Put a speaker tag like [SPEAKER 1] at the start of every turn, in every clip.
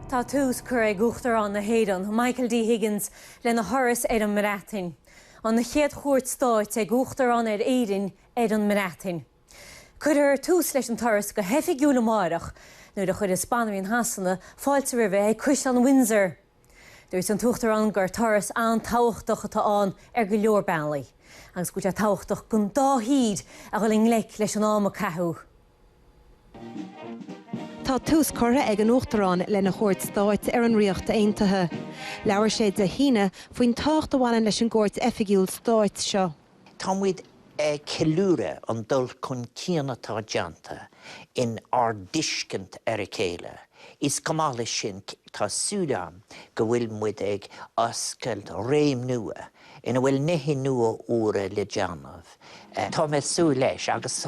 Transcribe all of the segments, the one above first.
[SPEAKER 1] Tá tús curtha ag Uachtarán na hÉireann, Michael D Higgins, lena thuras ar an mBreatain. An chéad chuairt stáit ag Uachtarán ar Éirinn ar an mBreatain. Cuirfear tús leis an turas go hoifigiúil amárach nuair a chuirfeas Banríon Shasana fáilte roimhe ag Caisleán Windsor. Dúirt an tUachtarán gur turas an-tábhachtach atá ann ar go leor bealaí agus go bhfuil sé tábhachtach don dá thír a dhul i ngleic leis an am a caitheadh.
[SPEAKER 2] Tá tús curtha ag an Uachtarán lena chuairt stáit ar an Ríocht Aontaithe. Labhair sé Dé hAoine faoin tábhacht a bhaineann leis an gcuairt oifigiúil stáit seo.
[SPEAKER 3] Tá muid ag ceiliúradh an dul chun cinn atá déanta in ár dtuiscint ar a chéile. Is chomh maith leis sin, tá súil agam go bhfuil muid ag oscailt réim nua ina bhfuil nithe nua úra le déanamh. Tá mé ag súil leis agus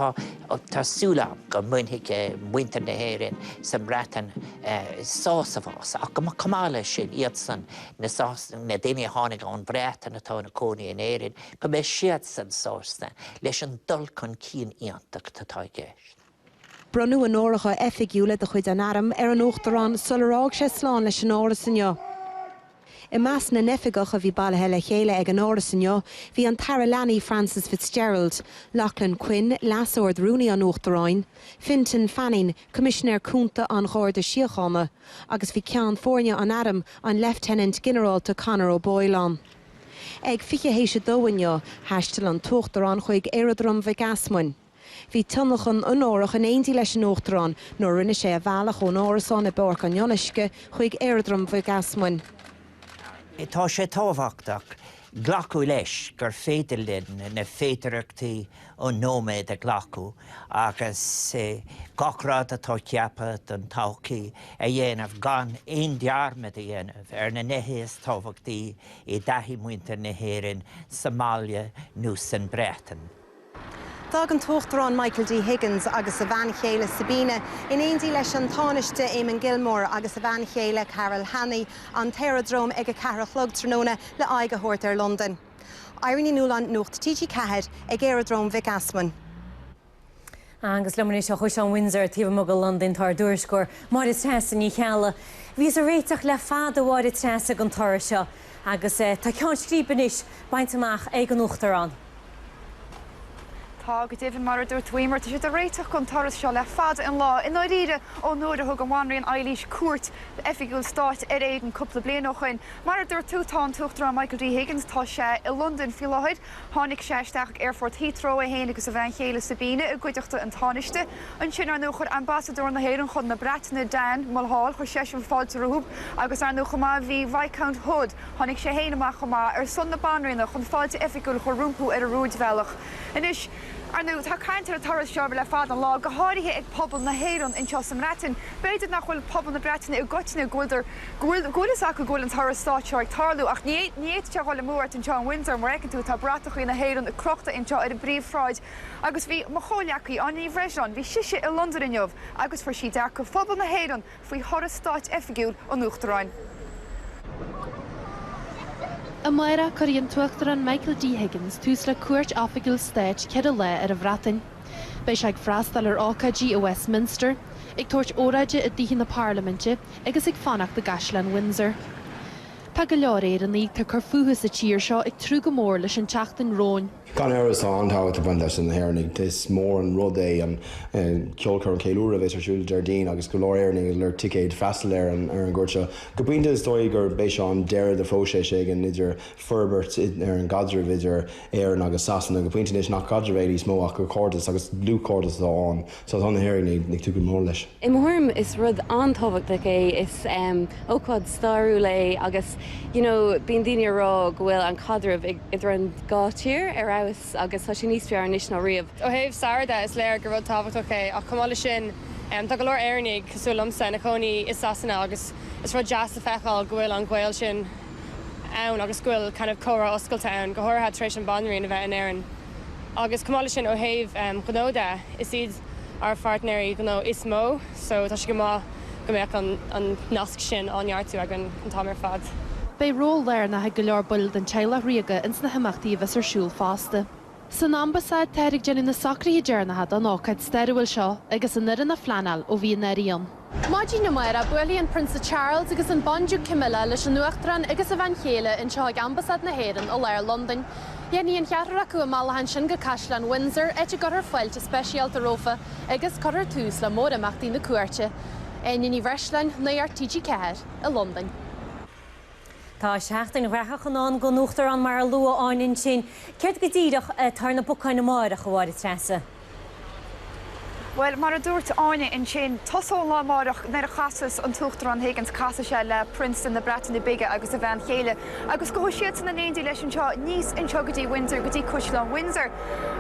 [SPEAKER 3] tá súil agam go mbainfidh muintir na hÉireann sa mBreatain sásamh as. Ach chomh maith leis sin, iadsan, na daoine a tháinig ón Bhreatain atá ina cónaí in Éirinn, go mbeidh siadsan sásta leis an dul chun cinn iontach atá i gceist.
[SPEAKER 2] Bronnadh onóracha oifigiúla de chuid an Airm ar an Uachtarán sular fhág sé slán leis an Áras inniu. I measc na n-oifigeach a bhí bailithe le chéile ag an Áras inniu bhí an tAire Leanaí Frances Fitzgerald, Lochlann Quinn, Leas-Ard-Rúnaí an Uachtaráin, Fintan Fanning, Coimisinéir Cúnta an Gharda Síochána, agus bhí Ceann Foirne an Airm, an Leifteanant Ginearálta Conor O'Boyle ann. Ag fiche théis a dó inniu, thaistil an tUachtarán chuig Aeradróm Mhic Easmuinn. Bhí tionlacan onórach in éindí leis an Uachtarán nuair a rinne sé a bhealach ón árasán i bPáirc an Fhionnuisce chuig Aeradróm Mhic Easmuinn.
[SPEAKER 3] Tá sé tábhachtach glacadh leis gur féidir linn na féidearthachtaí an nóiméad a ghlacadh agus gach rud atá ceaptha don todhchaí a dhéanamh gan aon dearmad a dhéanamh ar na nithe is tábhachtaí i dtaithí muintir na hÉireann sa mbaile nó san Breatain.
[SPEAKER 2] D'fhág an tUachtarán Michael D Higgins agus a bhean chéile Sabina, in éindí leis an Tánaiste Eamon Gilmore agus a bhean chéile Carol Hanney, an t-aeradróm ag 4 a chlog tráthnóna le aghaidh a thabhairt ar Londain. Irene Ní Nualláin, Nuacht TG4, ag Aeradróm Mhic Easmuinn.
[SPEAKER 1] Agus liom anois ó Chaisleán Windsor taobh amuigh de Londain tá ár dtuairisceoir, Máire Treasa Ní Cheallaigh. Bhíothas ag réiteach le fada, a Mháire Treasa, don turas seo agus tá ceann scríbe anois bainte amach ag an Uachtarán.
[SPEAKER 4] Tá, go deimhin, mar a dúirt tú, Emer, tá siad ag réiteach don turas seo le fada an lá, i ndáiríre, ón uair a thug an Bhanríon Eilís cuairt oifigiúil stáit ar Éirinn cúpla bliain ó shoin. Mar a dúirt tú, tá an tUachtarán Michael D. Higgins, tá sé i Londain faoi láthair. Tháinig sé isteach ag Aerfort Heathrow, é féin agus a bhean chéile Sabina, i gcuideachta an Tánaiste. Ansin, ar ndóigh, chuir Ambasadóir na hÉireann chun na Breataine, Dan Mulhall, chuir seisean fáilte rompu agus, ar ndóigh, chomh maith, bhí Viscount Hood, Tháinig sé féin amach chomh maith ar son na Banríona chun fáilte oifigiúil a chur rompu ar an rúidbhealach. Anois, ar ndóigh, tá caint ar an turas seo le fada an lá, go háirithe ag pobal na hÉireann anseo sa mBreatain. B'fhéidir nach bhfuil pobal na Breataine i gcoitinne, go bhfuil, go bhfuil, go bhfuil fhios acu go bhfuil an turas stáit seo ag tarlú, ach ní, ní fhéadfadh sé dhul amú ort anseo in Windsor, mar fheiceann tú, tá bratachaí na hÉireann crochta anseo ar an bpríomhshráid. Agus bhí mo chomhghleacaí, Áine Ní Bhreisleáin, bhí sise i Londain inniu agus fuair sí dearcadh phobal na hÉireann faoi thuras stáit oifigiúil an Uachtaráin.
[SPEAKER 5] Amárach, cuirfidh an tUachtarán Michael D. Higgins tús le cuairt oifigiúil stáit cheithre lá ar an Bhreatain. Beidh sé ag freastal ar ócáidí i Westminster, ag tabhairt óráide i dTithe na Parlaiminte agus ag fanacht i gCaisleán Windsor. Tá go leor Éireannaigh atá ag cur fúthu sa tír seo ag tnúth go mór leis an tseachtain romhainn.
[SPEAKER 6] Gan amhras tá an-tábhacht ag baint leis do na hÉireannaigh. Is mór an rud é an ceolchoirm ceiliúradh a bheas ar siúl Déardaoin agus go leor Éireannaigh ag lorg ticéid freastal ar an ar an gcuairt seo. Go pointe is dóigh gur b'é seo an deireadh de phróiseas éigin idir forbairt ar an gcaidreamh idir Éirinn agus Sasana. Go pointe anois nach caidreamh é níos mó ach gur cairdeas agus dlúthchairdeas atá ann. So tá na hÉireannaigh ag tnúth go mór leis.
[SPEAKER 7] I mo thuairim is rud an-tábhachtach é, is ócáid stairiúil é agus you know bíonn daoine ag rá go bhfuil an caidreamh idir an dhá tír ar fheabhas agus tá sé níos fearr anois ná riamh.
[SPEAKER 8] Ó thaobh staire de is léir gur rud tábhachtach é ach chomh maith leis sin tá go leor Éireannaigh, cosúil liomsa, ina cónaí i Sasana agus is rud deas le feiceáil go bhfuil an gaol sin ann agus go bhfuil kind of comhrá oscailte ann, go háirithe tar éis an Banríon a bheith in Éirinn. Agus chomh maith leis sin ó thaobh gnó de, is iad ár pháirtnéirí gnó is mó so tá sé go maith go mbeadh an nasc sin á neartú againn an t-am ar fad.
[SPEAKER 5] Beidh ról lárnach ag go leor baill den teaghlach ríoga ins na himeachtaí a bheas ar siúl fosta. San Ambasáid táthar ag déanamh na socruithe deireanacha don ócáid stairiúil seo agus an fhoireann á phleanáil ó mhí an Earraigh ann. Maidin amárach, buailfidh an Prionsa Charles agus an Bandiúc Camilla leis an Uachtarán agus a bhean chéile anseo ag Ambasáid na hÉireann i lár Londain. Dhéanfaidh an cheathrar acu a mbealach ansin go Caisleán Windsor, áit a gcuirfear fáilte speisialta rompu agus cuirfear tús le mórimeachtaí na cuairte. Áine Ní Bhreisleáin, Nuacht TG4, i Londain.
[SPEAKER 1] Tá seachtain ghnóthach i ndán don Uachtarán mar a luaigh Áine ansin. Céard go díreach atá ar na bacáin amárach, a Mháire Treasa?
[SPEAKER 4] Bhuel, mar a dúirt Áine ansin, tosóidh an lá amárach nuair a chasas an tUachtarán Higgins, casfaidh sé le Prionsa na Breataine Bige agus a bhean chéile agus gabhfaidh siadsan in éindí leis anseo aníos anseo go dtí Windsor, go dtí Caisleán Windsor.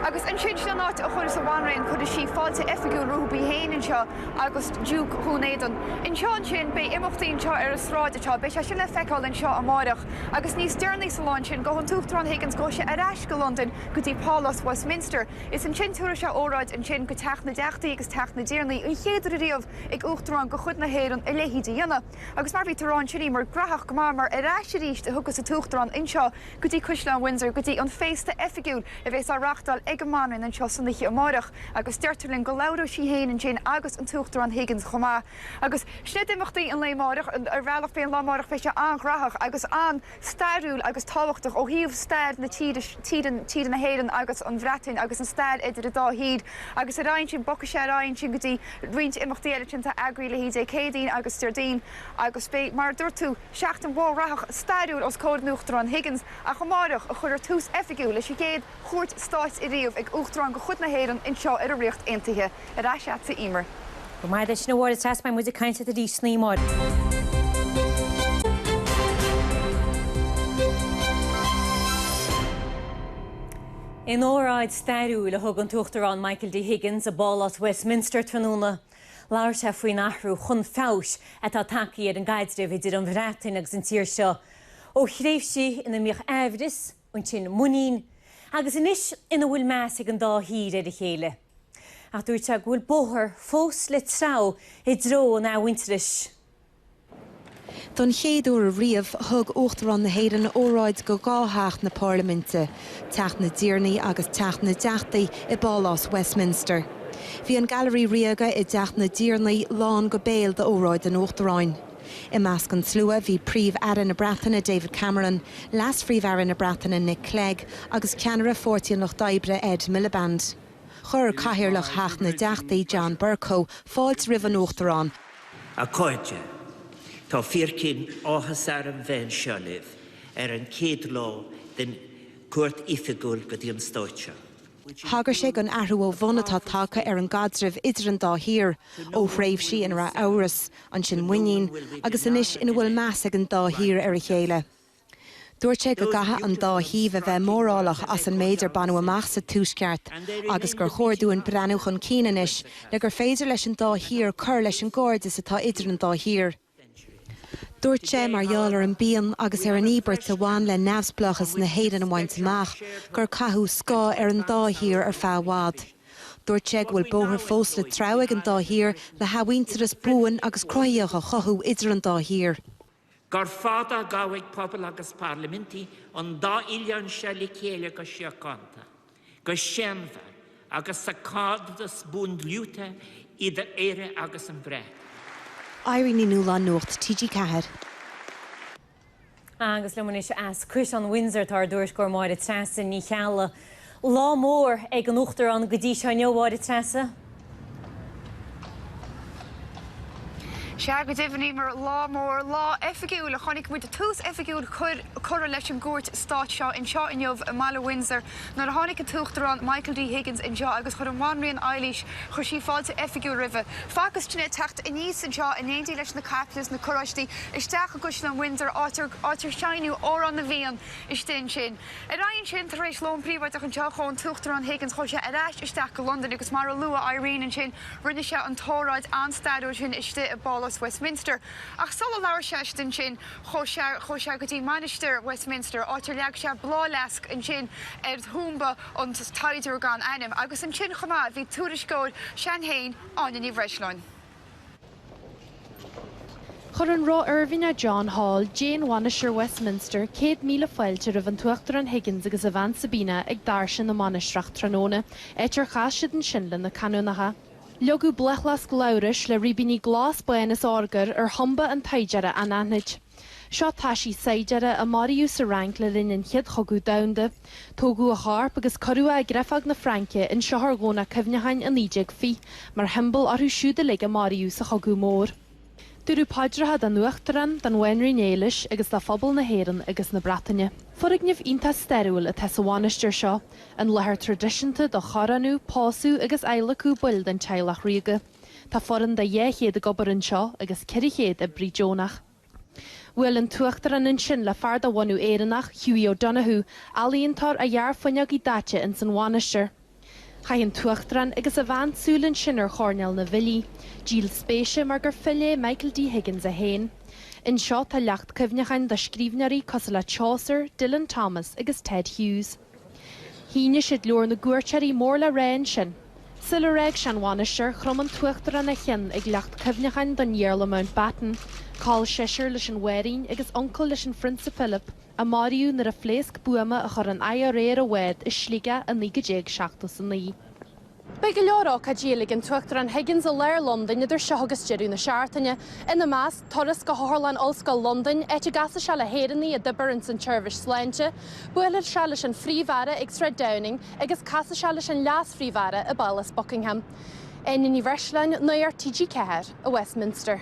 [SPEAKER 4] Agus ansin, sin an áit a chuirfeas an Bhanríon, cuirfidh sí fáilte oifigiúil rompu í féin anseo. agus Diúc Dhún Éideann. Anseo ansin, beidh imeachtaí anseo ar an sráid anseo, beidh sé sin le feiceáil anseo amáireach. Agus níos deireanaí sa lá ansin, gabhfaidh an tUachtarán Higgins, gabhfaidh sé ar ais go Londain go dtí Pálás Westminster. Is ansin tabharfaidh sé óráid ansin go Teach na dTeachtaí agus Teach na dTiarnaí, an chéad uair ariamh ag Uachtarán de chuid na hÉireann a leithéid a dhéanamh. Agus mar bhí tú a rá ansin, Emer, graitheach go maith, mar ar ais arís a thiocfas an tUachtarán anseo go dtí Caisleán Windsor, go dtí an féasta oifigiúil a bheas á reáchtáil ag an mBanríon anseo san oíche amáireach agus deirtear linn go labhróidh sí féin ansin agus an tUachtarán Higgins chomh maith. Agus sin iad imeachtaí an lae amáireach. Ar bhealach beidh an lá amáireach, beidh sé an-ghnóthach agus an-stairiúil agus tábhachtach ó thaobh stair na tíre, tíre, tíre na hÉireann agus an Bhreatain agus an stair idir an dá thír. Agus ar aghaidh ansin, bogfaidh sé ar aghaidh ansin go dtí roinnt imeachtaí eile ansin atá eagraithe le haghaidh Dé Céadaoin agus Déardaoin agus beidh, mar a dúirt tú, Seachtain mhór ghnóthach stairiúil os comhair an Uachtaráin Higgins, ach amárach a chuirfear tús oifigiúil leis an gcéad chuairt stáit ariamh ag Uachtarán de chuid na hÉireann anseo ar an Ríocht Aontaithe. Ar ais agatsa, Emer.
[SPEAKER 1] Go raibh maith agat, a Mháire Treasa, beidh muid ag caint leat arís san oíche amárach. In óráid stairiúil a thug an tUachtarán Michael D Higgins i bPálás Westminster tráthnóna, Labhair sé faoin athrú chun feabhais atá tagtha ar an gcaidreamh idir an Bhreatain agus an tír seo, ó thréimhsí ina mbíodh aimhreas, ansin muinín, agus anois ina bhfuil meas ag an dá thír ar a chéile. Ach dúirt sé go bhfuil bóthar fós le treabhadh i dtreo an athmhuintearais.
[SPEAKER 2] Don chéad uair riamh, thug Uachtarán na hÉireann óráid go dhá theach na Parlaiminte, Teach na dTiarnaí agus Teach na dTeachtaí i bPálás Westminster. Bhí an Gailearaí Ríoga i dTeach na dTiarnaí lán go béal d'óráid an Uachtaráin. I measc an tslua bhí Príomh-Aire na Breataine David Cameron, Leas-Phríomh-Aire na Breataine Nick Clegg agus ceannaire Pháirtí an Lucht Oibre Ed Miliband. Chuir Cathaoirleach Theach na dTeachtaí John Bercow fáilte roimh an Uachtarán.
[SPEAKER 3] A chairde, tá fíorchaoin áthas orm bheith anseo libh ar an chéad lá den chuairt oifigiúil go dtí an Stát seo.
[SPEAKER 2] Thagair sé don athrú ó bhonn atá tagtha ar an gcaidreamh idir an dá thír, ó thréimhsí ina raibh amhras, ansin muinín, agus anois ina bhfuil meas ag an dá thír ar a chéile. Dúirt sé go gcaithfidh an dá thaobh a bheith mórálach as an méid ar baineadh amach sa Tuaisceart agus gur chóir dúinn breathnú chun cinn anois le gur féidir leis an dá thír cur leis an gcairdeas atá idir an dá thír. Dúirt sé, mar gheall ar an bpian agus ar an íobairt a bhain le neamhspleáchas na hÉireann a bhaint amach, gur caitheadh scáth ar an dá thír ar feadh i bhfad. Dúirt sé go bhfuil bóthar fós le treabhadh ag an dá thír le hathmhuintearas buan agus cruthaitheach a chothú idir an dá thír.
[SPEAKER 3] Gur fada a ghabhfaidh pobal agus parlaimintí an dá oileán seo le chéile go síochánta, go séanmhar agus sa chairdeas buan dlúth idir Éire agus an Bhreatain.
[SPEAKER 2] Irene Ní Nualláin, Nuacht TG4.
[SPEAKER 1] Agus liom anois as Caisleán Windsor tá ár dtuairisceoir Máire Treasa Ní Cheallaigh. Lá mór ag an Uachtarán go dtí seo inniu, a Mháire Treasa.
[SPEAKER 4] Sea, go deimhin, Emer, lá mór, lá oifigiúil a chonaic muid, tús oifigiúil curtha leis an gcuairt stáit seo anseo inniu i mbaile Windsor nuair a tháinig an tUachtarán Michael D Higgins anseo agus chuir an Bhanríon Eilís, chuir sí fáilte oifigiúil roimhe. Facthas tine ag teacht aníos anseo in éindí leis na caiple is na carráistí isteach i gCaisleán Windsor, áit ar áit ar seinneadh Amhrán na bhFiann istigh ansin. Ar aghaidh ansin, tar éis lón príobháideach anseo, chuaigh an tUachtarán Higgins, chuaigh sé ar ais isteach go Londain agus mar a luaigh Irene ansin, rinne sé an t-óráid an-stairiúil sin istigh i bPálás Westminster. Ach sula labhair sé istigh ansin, chuaigh sé, chuaigh sé go dtí Mainistir Westminster, áit ar leag sé bláthfhleasc ansin ar thuamba an tsaighdiúir gan ainm. Agus ansin chomh maith, bhí tuairisceoir s'againn féin, Áine Ní Bhreisleáin.
[SPEAKER 5] Chuir an Ró-Oirmhinne John Hall, Déan Mhainistir Westminster, 100,000 fáilte roimh an tUachtarán Higgins agus a bhean Sabina ag doirse na mainistreach tráthnóna, áit ar chas siad ansin le na canúnacha. Leagadh bláthfhleasc labhrais le ribíní glas, bán is urchar ar thumba an tsaighdiúra anaithnid. Seo taisí saighdiúra a maraíodh sa Fhrainc le linn an Chéad Chogadh Domhanda. Tógadh a chorp agus cuireadh é i gcreifeog na Fraince anseo ar Dhomhnach Cuimhneacháin i 1920 mar shiombail orthu siúd uilig a maraíodh sa Chogadh Mór. Dúradh paidreacha don Uachtarán, don Bhanríon Éilis agus do phobal na hÉireann agus na Breataine. Foirgneamh iontach stairiúil atá sa mhainistir seo, an láthair traidisiúnta do chorónú, pósadh agus adhlacadh baill den teaghlach ríoga. Tá foireann de 200 ag obair anseo agus 400 oibrí deonach. Bhuail an tUachtarán ansin le fear de bhunadh Éireannach, Hughie O'Donoghue, ealaíontóir a dhear fuinneogaí daite ins an mhainistir. Chaith an tUachtarán agus a bhean súil ansin ar Choirnéal na bhFilí, díol spéise mar gur file é Michael D. Higgins é féin. Anseo tá leacht cuimhneacháin do scríbhneoirí cosúil le Chaucer, Dylan Thomas agus Ted Hughes. Shínigh siad leabhar na gcuairteoirí mór le rá ansin. Sular fhág sé an mhainistir, chrom an tUachtarán a chionn ag leacht cuimhneacháin don Iarla Mountbatten, col sisir leis an Bhanríon agus uncail leis an Phrionsa Philip, a maraíodh nuair a phléasc buama a chuir an IRA ar a bhád i Sligeach i 1979. Beidh go leor ócáidí eile ag an tUachtarán Higgins i lár Londain idir seo agus deireadh na seachtaine. Ina measc, turas go hOtharlann Ollscoil Londain, áit a gcasfaidh sé le hÉireannaigh a d'oibir ins an tseirbhís sláinte, buailfidh sé leis an Phríomh-Aire ag Sráid Downing agus casfaidh sé leis an Leas-Phríomh-Aire i bPálás Buckingham. Áine Ní Bhreisleáin, Nuacht TG4, i Westminster.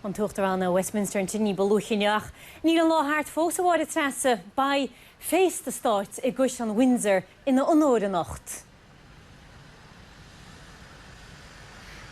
[SPEAKER 1] An tUachtarán i Westminster ansin ní ba luaithe inniu ach níl an lá thart fós, a Mháire Treasa. Beidh féasta stáit i gCaisleán Windsor ina onóir anocht.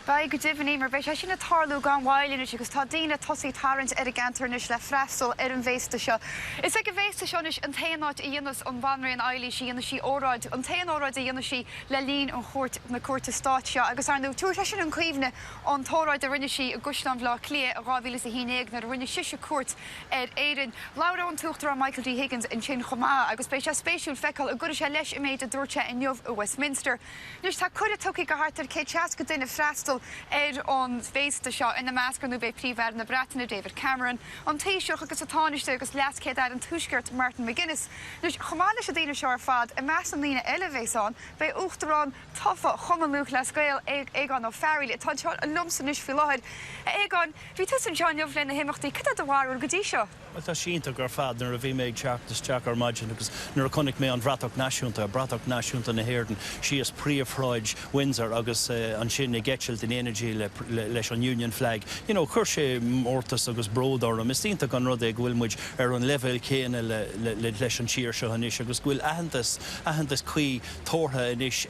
[SPEAKER 4] Beidh go deimhin, Emer, beidh sé sin ag tarlú gan mhoill anois agus tá daoine ag tosaí tarraingt ar an gceantar anois le freastal ar an bhféasta seo. Is ag an bhféasta seo anois an t-aon áit a dhéanfas an Bhanríon Eilís, a dhéanfaidh sí óráid, an t-aon óráid a dhéanfaidh sí le linn an chuairt, na cuairte stáit seo agus, ar ndóigh, tabharfaidh sé sin chun cuimhne an t-óráid a rinne sí i gCaisleán Bhaile Átha Cliath i 2011 nuair a rinne sise cuairt ar Éirinn. Labhróidh an tUachtarán Michael D. Higgins ansin chomh maith agus beidh sé spéisiúil feiceáil an gcuirfidh sé leis an méid a dúirt sé inniu i Westminster. Anois tá cuireadh tugtha do thart ar 160 duine freastal ar an bhféasta seo, ina measc ar ndóigh beidh Príomh-Aire na Breataine David Cameron, an Taoiseach agus an Tánaiste agus LeasChéad-Aire an Tuaiscirt Martin McGuinness. Anois chomh maith leis na daoine seo ar fad, i measc na ndaoine eile a bheas ann beidh Uachtarán tofa Chumann Lúthchleas Gael, Aogán Ó Fearghaíl, atá anseo liomsa anois faoi láthair. A Aogáin, Bhí tusa anseo inniu le na himeachtaí, cad é do bharúil go dtí seo?
[SPEAKER 9] Bhuel, tá sé iontach ar fad. Nuair a bhí mé ag teacht isteach ar maidin agus nuair a chonaic mé an bhratach náisiúnta, bratach náisiúnta na hÉireann, síos príomhshráid Windsor agus ansin ag eitilt in éindí leis an Union Flag, you know, chuir sé mórtas agus bród orm. Is iontach an rud é go bhfuil muid ar an leibhéal céanna leis an tír seo anois agus go bhfuil aitheantas, aitheantas cuí tabhartha anois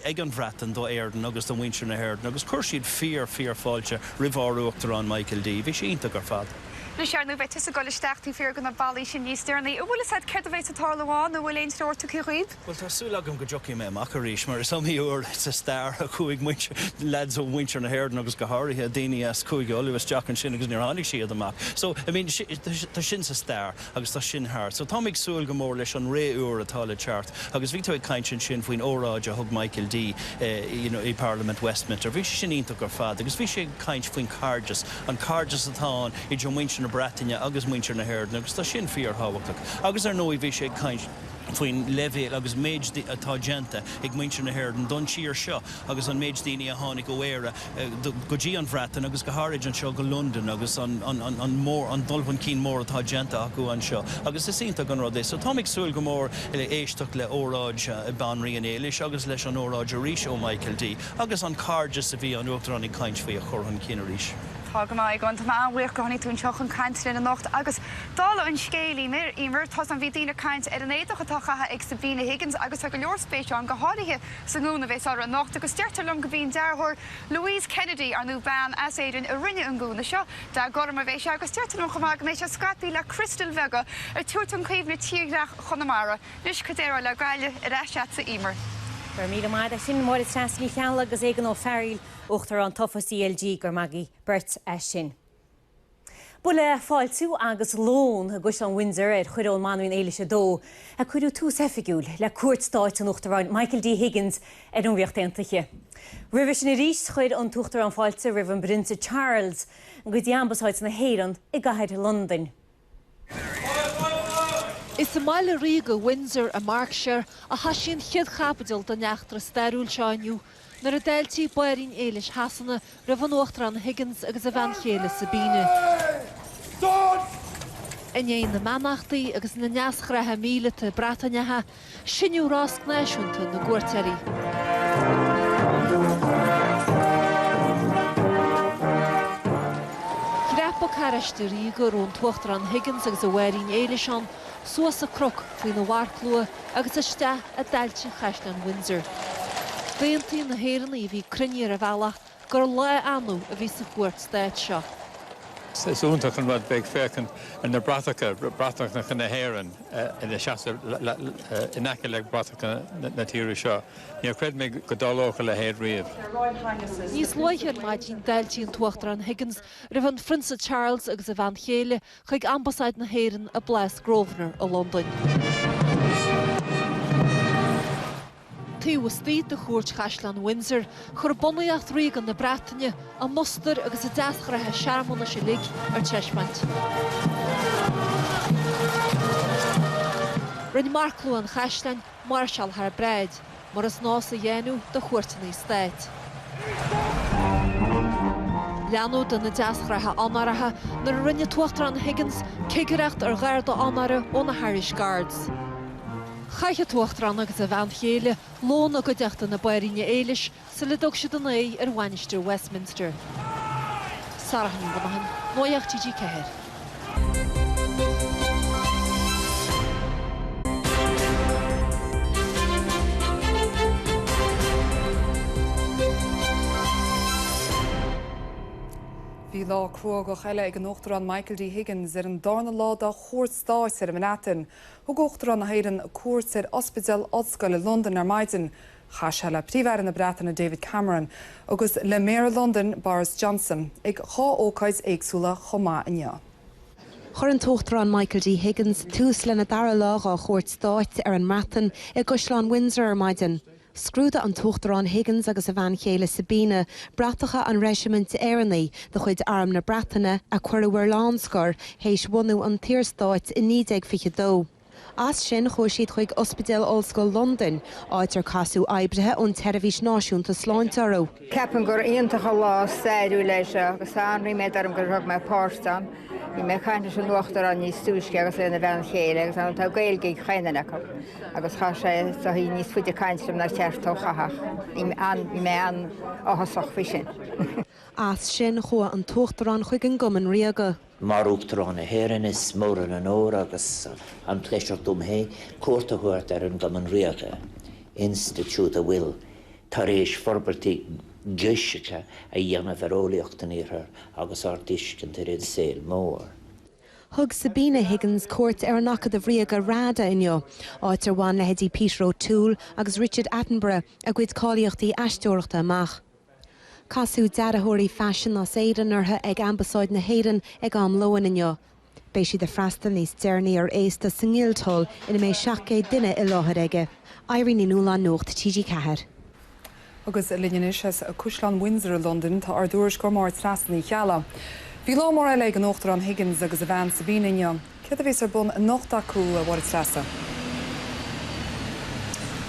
[SPEAKER 9] ag an Bhreatain do Éirinn agus do mhuintir na hÉireann agus chuir siad fíor, fíor fáilte roimh ár Uachtarán Michael D. Bhí sé iontach ar fad.
[SPEAKER 4] Anois, ar ndóigh, beidh tusa ag dul isteach taobh thiar de na ballaí sin níos deireanaí. An bhfuil fhios agat céard a bheas ag tarlú ann? An bhfuil aon treoir tugtha dhaoib?
[SPEAKER 9] Bhuel, tá súil agam go dtiocfaidh mé amach arís, mar is iomaí uair sa stair a chuaigh muintir, lads ó mhuintir na hÉireann agus go háirithe daoine as Cúige Uladh isteach ansin agus níor tháinig siad amach. So, I mean, tá sin sa stair agus tá sin thart. So, táim ag súil go mór leis an ré úr atá le teacht Agus bhí tú ag caint ansin faoin óráid a thug Michael D you know i bParlaimint Westminster. Bhí sé sin iontach ar fad agus bhí sé ag caint faoin chairdeas, an cairdeas atá ann idir muintir na Breataine agus muintir na hÉireann agus tá sin fíorthábhachtach. Agus ar ndóigh bhí sé ag caint faoin leibhéal agus méid atá déanta ag muintir na hÉireann don tír seo agus an méid daoine a tháinig ó Éire go dtí an Bhreatain agus go háirid anseo go Londain agus an mór, an dul chun cinn mór atá déanta acu anseo agus is iontach an rud é. So táim ag súil go mór le éisteacht le óráid Banríon Éilis agus leis an óráid arís ó Michael D agus an cairdeas a bhí an Uachtarán ag caint faoi a chur chun cinn arís.
[SPEAKER 4] Tá go maith, Aogán. Tá mé an-bhuíoch gur tháinig tú anseo chun caint linn anocht agus dála an scéil, Emer, tá bhí daoine ag caint ar an éadach atá á chaitheamh ag Sabina Higgins agus tá go leor spéise ann, go háirithe sa ngúna a bheas uirthi anocht agus deirtear liom gurb í an dearthóir Louise Kennedy, ar ndóigh bean as Éirinn a rinne an gúna seo, dath gorm a bheidh sé agus deirtear liom chomh maith go mbeidh sé scaipthe le criostail bheaga ag tabhairt chun cuimhne tírdhreach Chonamara. Anois cad déarfá le Gaillimh, ar ais agatsa Emer.
[SPEAKER 1] Go raibh míle maith agat as sin, Máire Treasa Ní Cheallaigh agus Aogán Ó Fearghaíl, Uachtarán tofa CLG, go raibh maith agaibh beirt as sin. Ba le fáiltiú agus lón i gCaisleán Windsor ar chuir ón mBanríon Éilis a Dó a cuireadh tús oifigiúil le cuairt stáit an Uachtaráin Michael D Higgins ar an Ríocht Aontaithe. Roimhe sin arís chuir an tUachtarán fáilte roimh an bPrionsa Charles go dtí Ambasáid na hÉireann i gcathair Londain.
[SPEAKER 5] Is i mbaile ríoga Windsor i mBerkshire a thoisigh an chéad chaibidil den eachtra stairiúil seo inniu nuair a d'fháiltigh Banríon Éilis Shasana roimh an Uachtarán Higgins agus a bhean chéile Sabina. I ndiaidh na mbeannachtaí agus na ndeasghnátha míleata Breataineacha, Síneadh rosc náisiúnta na gcuairteoirí. Dhreap an carráiste ríoga a raibh an tUachtarán Higgins agus a mháithrín Éilis ann suas an cnoc faoina mharcslua agus isteach i dtailte Chaisleán Windsor. D'aontaigh na hÉireannaigh a bhí cruinnithe ar an bhealach gur lá annamh a bhí sa chuairt stáit seo.
[SPEAKER 10] Is iontach an rud bheith ag féachaint ar na bratacha, bratacha na hÉireann ina seasamh in aice le bratacha na tíre seo. Níor chreid mé go dtarlódh a leithéid riamh.
[SPEAKER 5] Níos luaithe ar maidin d'fháiltigh an tUachtarán Higgins roimh an Phrionsa Charles agus a bhean chéile chuig Ambasáid na hÉireann i bPlás Grosvenor i Londain. Taobh istigh de Chúirt Chaisleán Windsor, chuir bunaíocht ríoga na Breataine a mustar agus a deasghnátha searmanais uilig ar taispeáint. Rinne marcshlua an chaisleáin máirseáil thar bráid, mar is nós a dhéanamh do chuairteanna stáit. Leanadh de na deasghnátha onóracha nuair a rinne an tUachtarán Higgins cigireacht ar gharda onóra ó na hIrish Guards. Chaith an tUachtarán agus a bhean chéile lón i gcuideachta na Banríona Éilis sula dtug siad a n-aghaidh ar Mhainistir Westminster. Sarah Ní Mhonacháin, Nuacht TG4.
[SPEAKER 11] Bhí lá cruógach eile ag an Uachtarán Michael D Higgins ar an darna lá dá chuairt stáit ar an mBreatain. Thug Uachtarán na hÉireann cuairt ar Ospidéal Ollscoile Londain ar maidin. Chas sé le Príomh-Aire na Breataine David Cameron agus le Méara Londain Boris Johnson ag dhá ócáid éagsúla chomh maith inniu.
[SPEAKER 2] Chuir an tUachtarán Michael D Higgins tús lena dara lá dhá chuairt stáit ar an mBreatain i gCaisleán Windsor ar maidin. Scrúdaigh an tUachtarán Higgins agus a bhean chéile Sabina bratacha an Reisimint Éireannaigh de chuid Arm na Breataine a cuireadh ar lánscor théis bhunú an tSaorstáit i 1922. As sin chuaigh siad chuig Ospidéal Ollscoil Londain, áit ar casadh oibrithe ón tSeirbhís Náisiúnta Sláinte orthu.
[SPEAKER 12] Ceapaim gur iontach an lá stairiúil é seo agus tá an-ríméad orm gur thug mé páirt ann. Bhí mé ag caint leis an Uachtarán níos túisce agus lena bhean chéile agus tá Gaeilge ag chaon duine acu. Agus chaith sé soithí níos faide ag caint liom nar cheart dó a chaitheamh. Bhí mé an-áthasach faoi sin.
[SPEAKER 2] As sin chuaigh an tUachtarán chuig an gCumann Ríoga.
[SPEAKER 3] Mar Uachtarán na hÉireann is mór an onóir agus an pléisiúr dom féin cuairt a thabhairt ar an gCumann Ríoga, institiúid a bhfuil tar éis forbairtí giúiseacha a dhéanamh ar eolaíocht an Iarthair agus ár dtuiscint ar an saol mór.
[SPEAKER 2] Thug Sabina Higgins cuairt ar an Acadamh Ríoga RADA inniu, áit ar bhain leithéidí Peter O'Toole agus Richard Attenborough a gcuid cáilíochtaí aisteoireachta amach. Casadh dearthóirí faisin as Éirinn orthu ag Ambasáid na hÉireann ag am lóin inniu. Beidh siad ag freastal níos deireanaí ar fhéasta sa nGuildhall ina mbeidh 700 duine i láthair aige. Irene Ní Nualláin, Nuacht TG4.
[SPEAKER 11] Agus linn anois as Caisleán Windsor i Londain tá ár dtuairisceoir Máire Treasa Ní Cheallaigh. Bhí lá mór eile ag an Uachtarán Higgins agus a bhean Sabina inniu. Céard a bhéas ar bun anocht acu, a Mháire Treasa?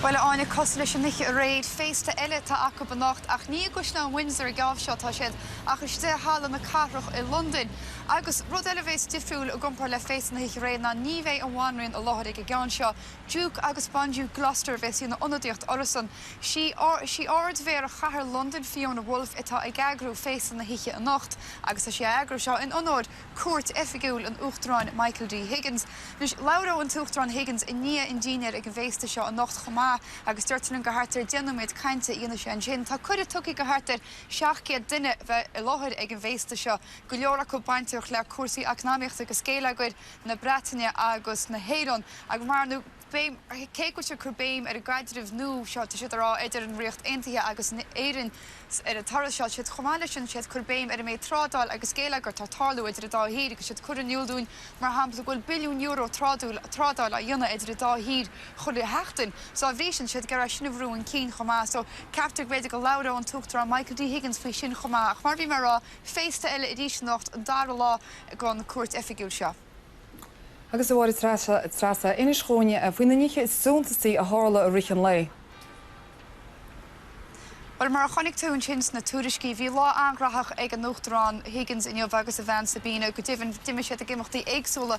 [SPEAKER 4] Bhuel, a Áine, cosúil leis an oíche aréir, féasta eile atá acu anocht ach ní i gCaisleán Windsor an geábh seo atá siad ach istigh i Halla na Cathrach i Londain. Agus rud eile a bhéas difriúil i gcomparáid le féasta na hoíche aréir ná ní bheidh an Bhanríon i láthair ag an gceann seo. Diúc agus Bandiúc Gloucester a bhéas ina ionadaíocht orthusan. Sí sí Ard-Mhéara Chathair Londain, Fiona Woolf, atá ag eagrú féasta na hoíche anocht agus tá sí á eagrú seo in onóir cuairt oifigiúil an Uachtaráin Michael D. Higgins. Anois, labhróidh an tUachtarán Higgins i ndiaidh an dinnéir ag an bhféasta seo anocht chomh maith agus deirtear linn gur thart ar 10 nóiméad cainte a dhéanfaidh sé ansin. Tá cuireadh tugtha do thart ar 700 duine bheith i láthair ag an bhféasta seo, go leor acu bainteach le cúrsaí eacnamaíochta agus geilleagair na Breataine agus na hÉireann agus mar. Béim, cé go bhfuil siad ag cur béim ar an gcaidreamh nua seo, tá siad ag rá, idir an Ríocht Aontaithe agus Éirinn ar an turas seo, tá siad chomh maith leis sin, siad ag cur béim ar an méid trádáil agus géilleagar atá ag tarlú idir an dá thír agus siad ag cur in iúl dúinn, mar shampla, go bhfuil billiún euro trádáil á dhéanamh idir an dá thír chuile sheachtain. So, dá bhrí sin, siad ag iarraidh sin a bhrú chun cinn chomh maith. So, ceaptar go mb'fhéidir go labhróidh an tUachtarán Michael D. Higgins faoi sin chomh maith. Ach mar a bhí mé ag rá, féasta eile arís anocht, an dara lá den cuairt oifigiúil seo.
[SPEAKER 11] Agus a Mháire Treasa, inis dhúinn faoi na nithe is suntasaí a tharla i rith an lae.
[SPEAKER 4] Bhuel, mar a chonaic tú ansin sna tuairiscí, bhí lá an-ghnóthach ag an Uachtarán Higgins inniu agus a bhean Sabina. Go deimhin, d'imigh siad ag imeachtaí éagsúla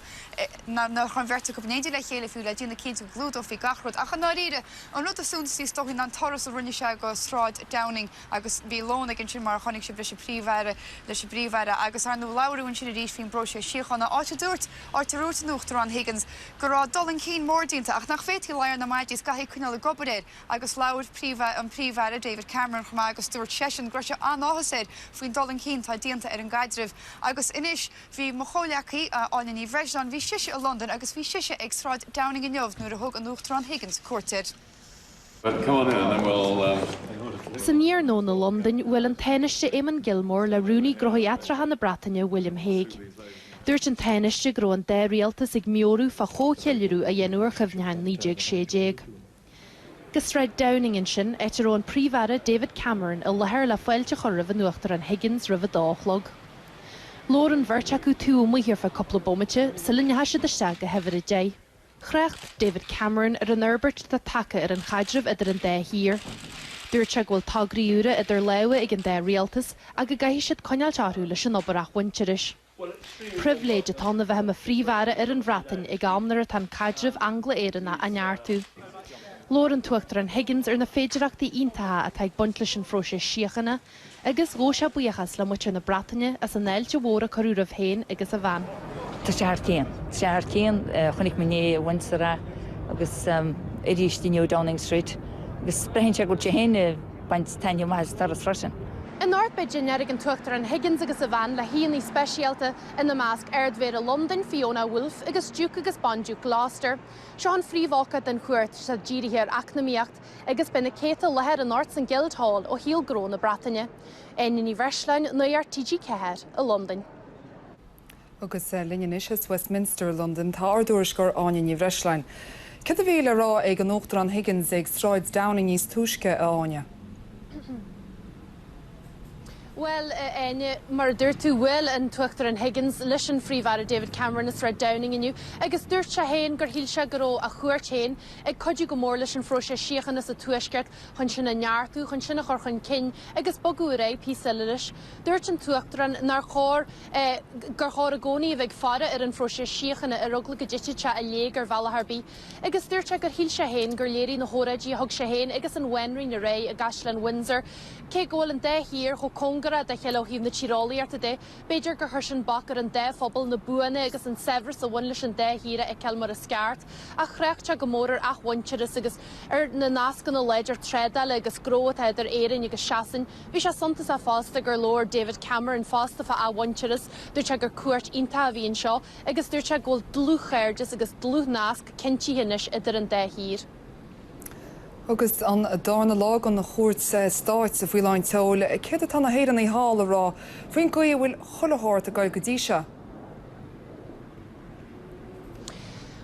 [SPEAKER 4] nach raibh an bheirt acu in éindí le chéile fiú le déanamh cinnte go gclúdófaí gach rud. Ach i ndáiríre, an rud is suntasaí is dóichí ná an turas a rinne sé go Sráid Downing Agus bhí lón aige ansin, mar a chonaic sibh, leis an bPríomh-Aire, leis an bPríomh-Aire agus, ar ndóigh, labhradh ansin arís faoin bpróiseas síochána, áit a dúirt, áit a dúirt an Uachtarán Higgins go raibh dul chun cinn mór déanta ach nach bhféadfaí luí ar na maidí is go gcaithfí coinneáil ag obair air. Agus labhair Príomh, an Príomh-Aire David Cameron chomh maith agus dúirt seisean go raibh sé an-áthas air faoin dul chun cinn atá déanta ar an gcaidreamh. Agus anois, bhí mo chomhghleacaí, Áine Ní Bhreisleáin, bhí sise i Londain agus bhí sise ag Sráid Downing inniu nuair a thug an Uachtarán Higgins cuairt air.
[SPEAKER 5] San iarnóin i Londain, bhuail an Tánaiste Eamon Gilmore le Rúnaí Gnóthaí Eachtracha na Breataine William Hague. Dúirt an Tánaiste go raibh an dá rialtas ag meabhrú fá chomhcheiliúradh a dhéanamh ar chuimhneacháin 1916. Go Sráid Downing ansin, áit a raibh an Príomh-Aire David Cameron i láthair le fáilte a chur roimh an Uachtarán Higgins roimh a dó a chlog. Labhair an bheirt acu taobh amuigh ar feadh cúpla bomaite sula ndeachaigh siad isteach go huimhir a deich. Thrácht David Cameron ar an fhorbairt atá tagtha ar an chaidreamh idir an dá thír. Dúirt sé go bhfuil tograí úra idir lámha ag an dá rialtas ach go gcaithfidh siad coinneáilt orthu leis an obair athmhuintearais. Pribhléid atá ann a bheith i mo Phríomh-Aire ar an Bhreatain ag am nuair atá an caidreamh Angla-Éireannach á neartú. Labhair an tUachtarán Higgins ar na féidearthachtaí iontacha atá ag baint leis an phróiseas síochána Agus ghabh sé buíochas le muintir na Breataine as an fháilte mhór a cuireadh roimh féin agus a bhean.
[SPEAKER 13] Tá sé thar cionn. Tá sé thar cionn. Chonaic mé inné i Windsor é agus arís inniu Downing Street agus braitheann sé go bhfuil sé féin ag baint taitneamh maith as an turas freisin.
[SPEAKER 5] Anocht beidh dinnéar ag an Uachtarán Higgins agus a bhean le haíonna speisialta, ina measc Ard-Mhéara Londain, Fiona Woolf, agus Diúc agus Bandiúc Gloucester. Seo an phríomhócáid den chuairt, atá dírithe ar eacnamaíocht, Agus beidh na céadta i láthair anocht san Guildhall ó shaol gnó na Breataine. Áine Ní Bhreisleáin, Nuacht TG4 i Londain.
[SPEAKER 11] Agus linn anois as Westminster i Londain tá ár dtuairisceoir Áine Ní Bhreisleáin. Céard a bhí le rá ag an Uachtarán Higgins ag Sráid Downing níos túisce, a Áine?
[SPEAKER 5] Bhuel, a Áine, mar a dúirt tú, bhuail an tUachtarán Higgins leis an Phríomh-Aire David Cameron i Sráid Downing inniu agus dúirt sé féin gur shíl sé go raibh a chuairt féin ag cuidiú go mór leis an phróiseas síochána sa Tuaisceart chun sin a neartú, chun sin a chur chun cinn agus bogadh ar aghaidh píosa eile leis. Dúirt an tUachtarán nár chóir, gur chóir i gcónaí a bheith ag faire ar an phróiseas síochána ar eagla go dtitfeadh sé i léig ar bhealach ar bith. Agus dúirt sé gur shíl sé féin gur léirigh na hóráidí a thug sé féin agus an Bhanríon aréir i gCaisleán Windsor, cé go bhfuil an dá thír chomh cóngarach dá chéile ó thaobh na tíreolaíochta de, b'fhéidir gur chuir sin bac ar an dá phobal na buanna agus an saibhreas a bhain leis an dá thír a fheiceáil mar is ceart. Ach thrácht sé go mór ar athmhuintearas agus ar na nascanna láidir trádála agus gnó atá idir Éirinn agus Sasain. Bhí sé suntasach fosta gur labhair David Cameron fosta fá athmhuintearas. Dúirt sé gur cuairt iontach a bhí anseo. Agus dúirt sé go bhfuil dlúthchairdeas agus dlúthnasc cinntithe anois idir an dá thír.
[SPEAKER 11] Agus an darna lá den chuairt stáit faoi lán tseoil, céard atá na hÉireannaigh thall a rá faoin gcaoi a bhfuil chuile shórt ag goil go dtí seo?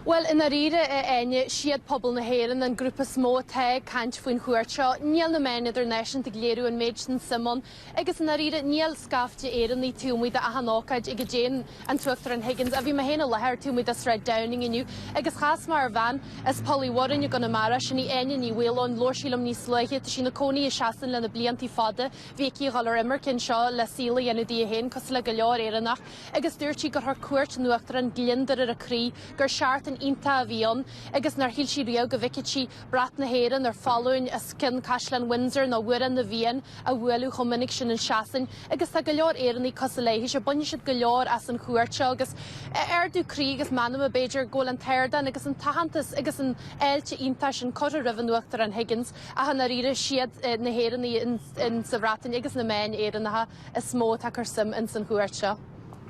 [SPEAKER 5] Bhuel, i ndáiríre, a Áine, siad pobal na hÉireann an grúpa is mó atá ag caint faoin chuairt seo. Níl na meáin idirnáisiúnta ag léiriú an méid sin suim ann. Agus i ndáiríre, níl scaifte Éireannaigh taobh amuigh d'achan ócáid ag a dtéann an tUachtarán Higgins. Bhí mé féin i láthair taobh amuigh de Sráid Downing inniu agus chas mé ar bhean as Poll Uí Mhuirín i gConamara, sin í Áine Ní Mhaoileoin. Labhair sí liom níos luaithe. Tá sí ina cónaí i Sasain le na bliantaí fada. Bhí aici a dhul ar imirce anseo le saol a dhéanamh di féin, cosúil le go leor Éireannach. Agus dúirt sí gur chuir cuairt an Uachtaráin gliondar ar a croí, gur seachtain iontach a bhí ann agus nár shíl sí riamh go bhfeicfeadh sí brat na hÉireann ar foluain os cionn Caisleán Windsor nó Mhuireann na bhFiann á bhualadh chomh minic sin in Sasain agus tá go leor Éireannaigh cosúil léi, bainfidh siad go leor as an chuairt seo agus ardú croí agus meanma b'fhéidir go bhfuil an t-ardán agus an t-aitheantas agus an fháilte iontach sin curtha roimh an Uachtarán Higgins ach i ndáiríre siad na hÉireannaigh in sa Bhreatain agus na meáin Éireannacha is mó atá ag cur suim ins an chuairt seo.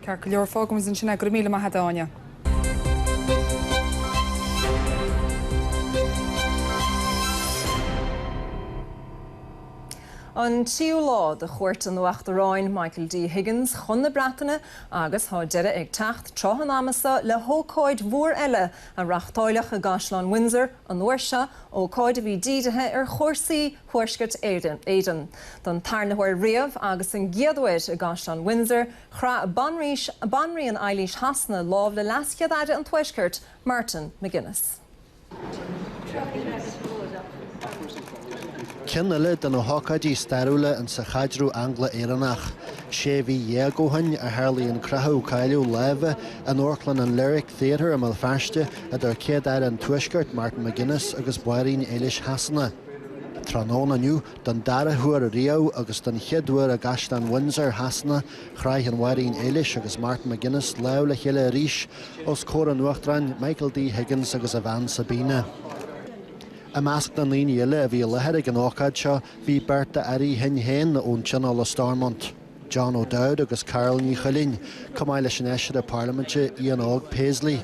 [SPEAKER 11] Ceart go leor, fágfaimid ansin é. Go raibh míle maith agat, a Áine.
[SPEAKER 14] An tríú lá de chuairt an Uachtaráin Michael D Higgins chun na Breataine agus tá deireadh ag teacht tráth an ama seo le hócáid mhór eile a reáchtáileadh i gCaisleán Windsor an uair seo, ócáid a bhí dírithe ar chúrsaí Thuaisceart Éireann. Don tarna huair riamh agus an gcéad uair i gCaisleán Windsor, chraith Banríon Eilís Shasana lámh le LeasChéad-Aire an Tuaiscirt, Martin McGuinness.
[SPEAKER 15] Ceann eile de na hócáidí stairiúla insa chaidreamh Angla-Éireannach. Sé mhí dhéag ó shin a tharlaigh an croitheadh cailleadh láimhe in amharclann an Lyric Theatre i mBéal Feirste idir Céad-Aire an Tuaiscirt, Martin McGuinness agus Banríon Eilís Shasana. Tráthnóna inniu, don dara huair riamh agus don chéad uair i gCaisleán Windsor Shasana, chraith an Bhanríon Eilís agus Martin McGuinness lámh le chéile arís os comhair an Uachtaráin Michael D Higgins agus a bhean Sabina. I measc na ndaoine eile a bhí i láthair ag an ócáid seo bhí beirt d'airí Shinn Féin ón Tionól i Stormont, John O'Dowd agus Carál Ní Chuilín, chomh maith leis an Fheisire Parlaiminte Ian Óg Paisley.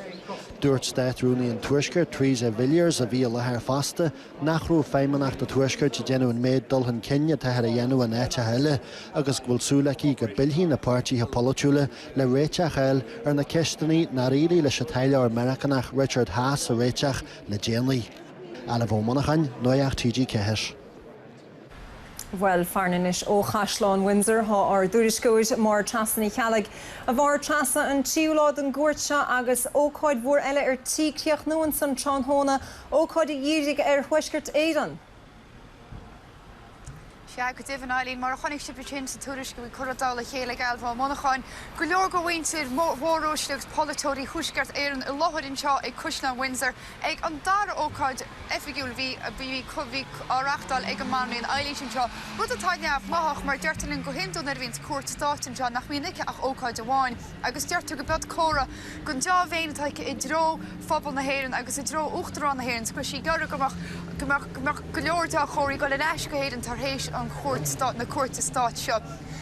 [SPEAKER 15] Dúirt Státrúnaí an Tuaiscirt, Theresa Villiers, a bhí i láthair fosta, nach raibh Feidhmeannacht an Tuaiscirt ag déanamh an méid dul chun cinn atáthar a dhéanamh in áiteacha eile agus go bhfuil súil aici go bpillfidh na páirtithe polaitiúla le réiteach a fháil ar na ceisteanna nár éirigh leis an taidhleoir Meiriceánach Richard Haass a réiteach le déanaí. Ailbhe Ó Monacháin, Nuacht TG4.
[SPEAKER 14] Bhuel, farainn anois ó Chaisleán Windsor thá ár dtuairisceoir Máire Treasa Ní Cheallaigh. A Mháire Treasa, an tríú lá den gcuairt seo agus ócáid mhór eile ar tí críochnú ansan tráthnóna, ócáid a dhírigh ar Thuaisceart Éireann.
[SPEAKER 4] Sea, go deimhin, Eileen, mar a chonaic sibh ansin sa tuairisc a bhí curtha i dtoll a chéile ag Ailbhe Ó Monacháin, go leor de mhuintir mhóruaisle agus polaiteoirí Thuaisceart Éireann i láthair anseo ag Caisleán Windsor ag an dara ócáid oifigiúil a bhí bhí á reachtáil ag an mBanríon Eilís anseo, rud atá neamhghnáthach mar deirtear linn go hiondúil nuair a bhíonns cuairt stáit anseo nach mbíonn aici ach ócáid amháin agus deirtear go b'iod comhartha den dea-mhéin atá aici i dtreo phobal na hÉireann agus i dtreo Uachtarán na hÉireann 's go bhfuil sí ag iarraidh go mbeadh go mbeadh go mbeadh go leor dea-chomharthaí ag dul ar ais go hÉirinn tar éis an chuairt stáit na cuairte stáit seo.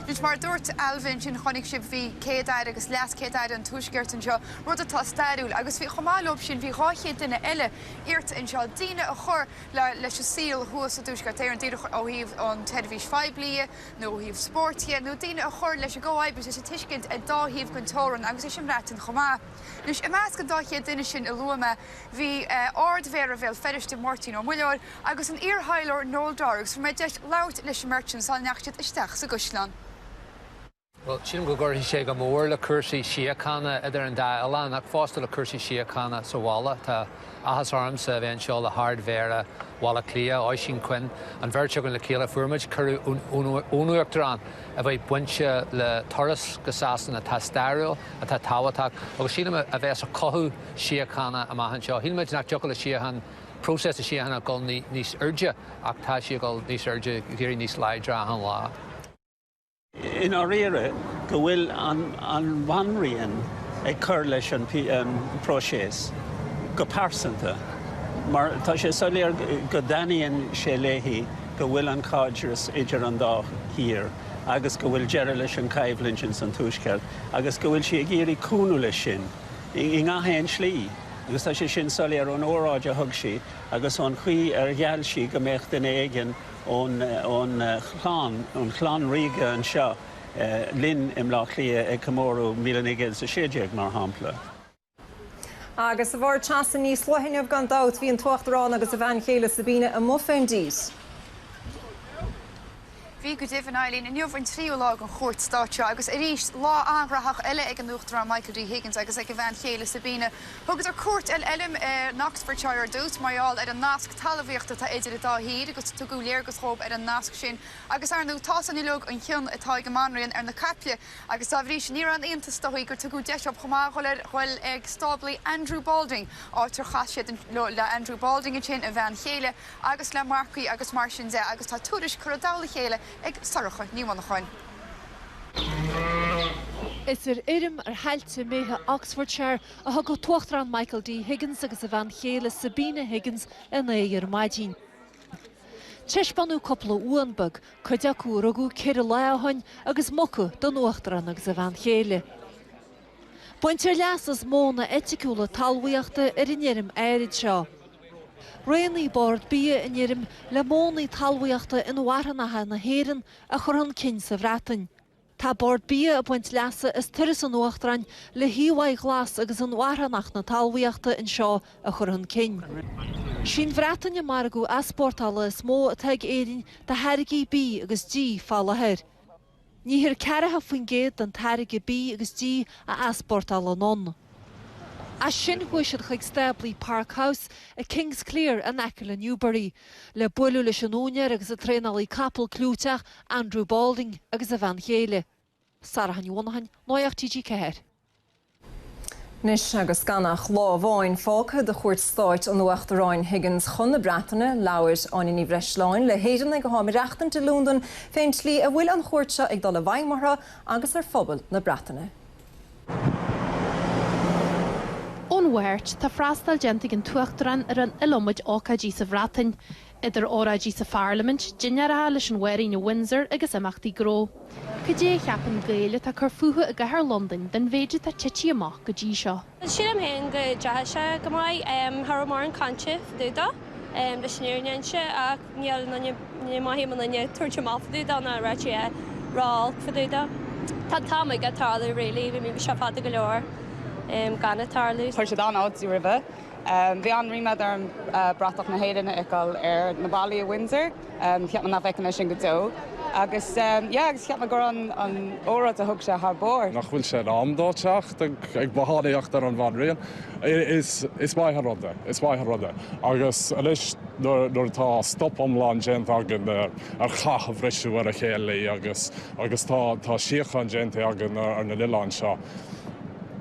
[SPEAKER 4] Anois mar a dúirt Ailbhe ansin chonaic sibh bhí Céad-Aire agus LeasChéad-Aire an Tuaiscirt anseo, rud atá stairiúil agus bhí chomh maith leo sin bhí 200 duine eile iarrta anseo, daoine a chuir le leis an saol thuas i dTuaisceart Éireann, daoine ó thaobh an tseirbhís phoiblí dhe, nó ó thaobh spóirt dhe, nó daoine a chuir leis an gcomhoibriú is an tuiscint ar dá thaobh den teorainn agus leis an mBreatain chomh maith. Anois, i measc an dá chéad duine sin a luaigh mé, bhí Ard-Mhéara Bhéal Feirste, Máirtín Ó Muilleoir, agus an iar-thaidhleoir Noel Dorr agus fuair mé deis labhairt leis an mbeirt sin sula ndeachaigh siad isteach sa gcaisleán.
[SPEAKER 16] Bhuel, sílim go gcuirfidh sé go mór le cúrsaí síochána idir an dá oileán, ach fosta le cúrsaí síochána sa bhaile. Tá áthas ormsa a bheith anseo le hArd-Mhéara Bhaile Átha Cliath, Oisín Quinn, an bheirt againn le chéile. Fuair muid cuireadh ón Uachtarán a bheith bainte le turas go Sasana atá stairiúil, atá tábhachtach agus sílim a bheas ag cothú síochána amach anseo. Shíl muid nach dtiocfadh le síocháin, próiseas na síochána dul níos airde ach tá sí ag dul níos airde, ag éirí níos láidre achan lá.
[SPEAKER 17] I ndáiríre, go bhfuil an Bhanríon ag cur leis an bpróiseas go pearsanta, mar tá sé soiléir go dtaitníonn sé léi go bhfuil an caidreas idir an dá thír agus go bhfuil deireadh leis an choimhlint ins an Tuaisceart agus go bhfuil sí ag iarraidh cúnamh leis sin i ngach aon slí. Agus tá sé sin soiléir ón óráid a thug sí agus ón chaoi ar gheall sí go mbeadh duine éigin ón chlann, ón chlann ríoga anseo linn i mBleá Cliath ag comóradh 1916, mar shampla.
[SPEAKER 14] Agus a Mháire Treasa, níos luaithe inniu gan dabht, bhí an tUachtarán agus a bhean chéile Sabina amuigh fén dtír.
[SPEAKER 4] Bhí go deimhin, Eileen. Inniu an tríú lá den chuairt stáit seo agus arís, lá an-ghnóthach eile ag an Uachtarán Michael D. Higgins agus ag a bhean chéile Sabina. Thugadar cuairt ar fheilm in Oxfordshire ar dtús mar gheall ar an nasc talmhaíochta atá idir an dá thír agus tugadh léargas dhóibh ar an nasc sin agus, ar ndóigh, tá's againn uilig an cion atá ag an mBanríon ar na caiple agus dá bhrí sin ní raibh aon iontas dóibh gur tugadh deis dóibh chomh maith dhul ar dhul ag stáblaí Andrew Balding, áit ar chas siad le Andrew Balding ansin, a bhean chéile. agus le marcaigh agus mar sin de agus tá tuairisc curtha i dtoll a chéile ag Sorcha Ní Mhonacháin.
[SPEAKER 5] Is ar fheirm ar thailte méithe Oxfordshire a thug an tUachtarán Michael D Higgins agus a bhean chéile Sabina Higgins a n-aghaidh ar maidin. Taispeánadh cúpla uan beag, cuid acu a rugadh ceithre lá ó shin, agus muca don Uachtarán agus a bhean chéile. Baintear leas as modhanna eiticiúla talmhaíochta ar an fheirm áirid seo. Roghnaigh Bord Bia an fheirm le modhanna talmhaíochta inmharthanacha na hÉireann a chur chun cinn sa Bhreatain. Tá Bord Bia ag baint leasa as turas an Uachtaráin le híomhá ghlas agus inmharthanacht na talmhaíochta anseo a chur chun cinn. Sí an Bhreatain an margadh easpórtála is mó atá ag Éirinn do tháirgí bídh agus dí fá láthair. Ní thar 40% den táirgeadh bídh agus dí a easpórtáladh anonn. As sin chuaigh siad chuig stáblaí Park House i Kingsclere in aice le Newbury, le bualadh leis an úinéir agus an traenálaí capall clúiteach Andrew Balding agus a bhean chéile. Sarah Ní Mhonacháin, Nuacht TG4.
[SPEAKER 14] Anois agus gan ach lá amháin fágtha de chuairt stáit an Uachtaráin Higgins chun na Breataine, labhair Áine Ní Bhreisleáin le hÉireannaigh atá ag maireachtaint i Londain fén tslí a bhfuil an chuairt seo ag dul i bhfeidhm orthu agus ar phobal na Breataine.
[SPEAKER 5] Ón Mháirt, tá freastal déanta ag an tUachtarán ar an iliomad ócáidí sa Bhreatain, idir óráidí sa Pharlaimint, dinnéaracha leis an Bhanríon i Windsor agus imeachtaí gnó. Cad é a cheapann Gaeil atá ag cur fúthu i gcathair Londain den mhéid atá tite amach go dtí seo?
[SPEAKER 8] Sílim féin go ndeachaigh sé go maith. Cha raibh mórán cainte fá dtaobh dó, leis an fhírinne a inse, ach níl aon duine, ní mothaím aon duine ag tabhairt amach fá dtaobh dó ná ag ráit a dhath ró-olc fá dtaobh dó. Tá an t-am aige tarlú really, bhí sé fada go leor gan é tarlú.
[SPEAKER 18] Chuir siad an-fháilte roimhe. Bhí an-ríméad orm bratach na hÉireann a fheiceáil ar na ballaí i Windsor. Cheap mé nach bhfeicfinn é sin go deo. Agus yeah, agus cheap mé go raibh an óráid a thug sé thar barr.
[SPEAKER 19] Nach bhfuil sé in am dó teacht ag bothánaíocht ar an Bhanríon? Is maith an rud é. Is maith an rud é. Agus anois nuair atá stop iomlán déanta againn ar chath a bhriseadh ar a chéile agus agus tá tá síocháin déanta againn ar na hoileáin seo,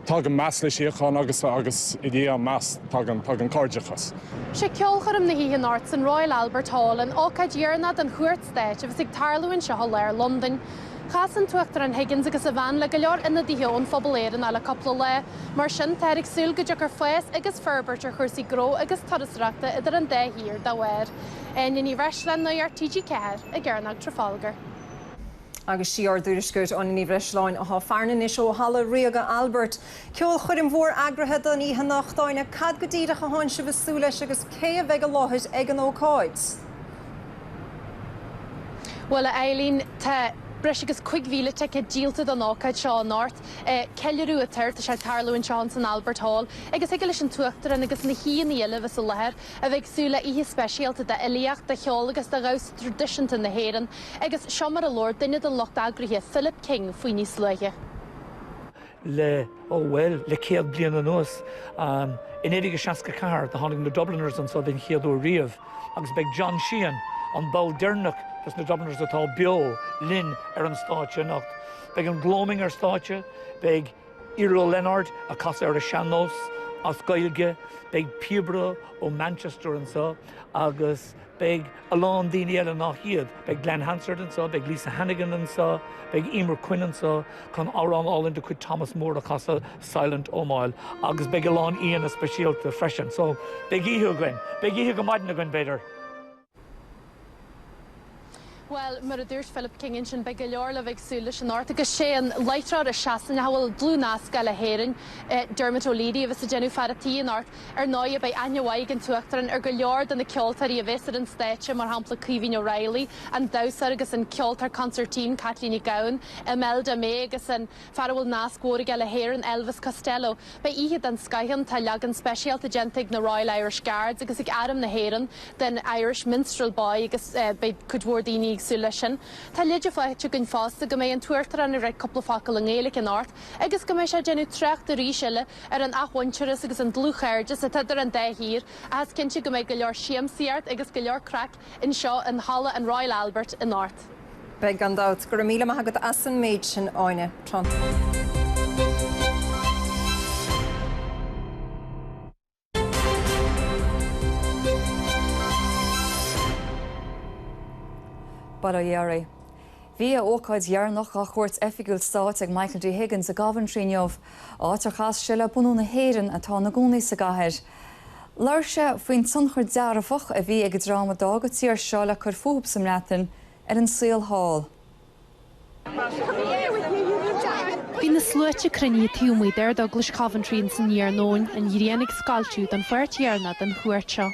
[SPEAKER 19] tagann meas le síocháin agus agus i ndiaidh an meas tagann tagann cairdeachas.
[SPEAKER 5] Sé ceolchoirm na hoíche anocht san Royal Albert Hall an ócáid dheireanach den chuairt stáit a bheas ag tarlú anseo i lár Londain. Chas an tUachtarán Higgins agus a bhean le go leor ionadaithe ón phobal Éireannach le cúpla lá. Mar sin, táthar ag súil go dtiocfar fás agus forbairt ar chúrsaí gnó agus turasóireachta idir an dá thír dá bharr. Áine Ní Bhreisleáin, Nuacht TG4, i gCearnóg Trafalgar.
[SPEAKER 14] Agus sí ár dtuairisceoir Áine Ní Bhreisleáin atá farainn anois ó Halla Ríoga Albert. Ceolchoirm mhór eagraithe don oíche anocht, Áine, cad go díreach a thánn sibh ag súil leis agus cé a bheidh i láthair ag an ócáid?
[SPEAKER 5] Bhuel, a Eileen, tá breis agus 5,000 ticéad díolta don ócáid seo anocht. Ceiliúradh atá air, tá sé ag tarlú anseo ins an Albert Hall agus thig leis an tUachtarán agus na haíonna eile a bheas i láthair a bheith ag súil le oíche speisialta d'fhilíocht, de cheol agus de dhamhsa traidisiúnta na hÉireann agus seo mar a labhair duine den lucht eagraithe, Philip King, faoi níos luaithe.
[SPEAKER 20] le, ó bhuel, le 100 bliain anuas. I 1964 do tháinig na Dubliners anso den chéad uair riamh agus beidh John Sheehan, an ball deireanach dos na Dubliners atá beo, linn ar an stáitse anocht. Beidh an Gloaming ar stáitse, beidh Iarla Leonard ag casadh ar an sean-nós as Gaeilge, beidh píobaire ó Manchester anso agus beidh a lán daoine eile nach iad. Beidh Glen Hansard anso, beidh Lisa Hannigan anso, beidh Emer Quinn anso chun amhrán álainn de chuid Thomas Moore a chasadh, Silent Omáil, agus beidh a lán aíonna speisialta freisin. So, beidh oíche againn. Beidh oíche go maidin againn, b'fhéidir.
[SPEAKER 5] Bhuel, mar a dúirt Philip King ansin, beidh go leor le bheith ag súil leis anocht agus sé an láithreoir as Sasana a bhfuil dlúthnasc aige le hÉirinn, Dermot O'Leary, a bheas ag déanamh fear a' tí anocht. Ar ndóigh, beidh aithne mhaith ag an tUachtarán ar go leor de na ceoltóirí a bheas ar an stáitse, mar shampla Caoimhín O'Reilly, an damhsóir agus an ceoltóir consairtín Caitlín Nic Gabhann, Imelda May agus an fear a bhfuil nasc mhór aige le hÉirinn, Elvis Costello. Beidh oíche den scoith ann, tá leagan speisialta déanta ag na Royal Irish Guards agus ag Arm na hÉireann den Irish Minstrel Boy agus beidh cuid mhór daoine ag súil leis sin. Tá leide faighte againn fosta go mbeidh an tUachtarán ag ráit cúpla focal i nGaeilge anocht agus go mbeidh sé ag déanamh trácht arís eile ar an athmhuintearas agus an dlúthchairdeas atá idir an dá thír, ach is cinnte go mbeidh go leor siamsaíocht agus go leor craic anseo in Halla an Royal Albert anocht.
[SPEAKER 14] Beidh gan dabht. Go raibh míle maith agat as an méid sin, Áine.
[SPEAKER 21] Bail ó Dhia oraibh. Bhí a ócáid dheireanach dá chuairt oifigiúil stáit ag Michael D. Higgins i gCoventry inniu, áit ar chas sé le bunú na hÉireann atá ina gcónaí sa gcathair. Labhair sé faoin tionchar dearfach a bhí ag an dream a d'fhág an tír seo le cur fúthu sa mBreatain ar an saol thall.
[SPEAKER 5] Bhí na sluaite cruinnithe taobh amuigh d'Ard-Eaglais Coventry ins an iarnóin, an ghrian ag scoilteadh don pháirt dheireanach den chuairt seo.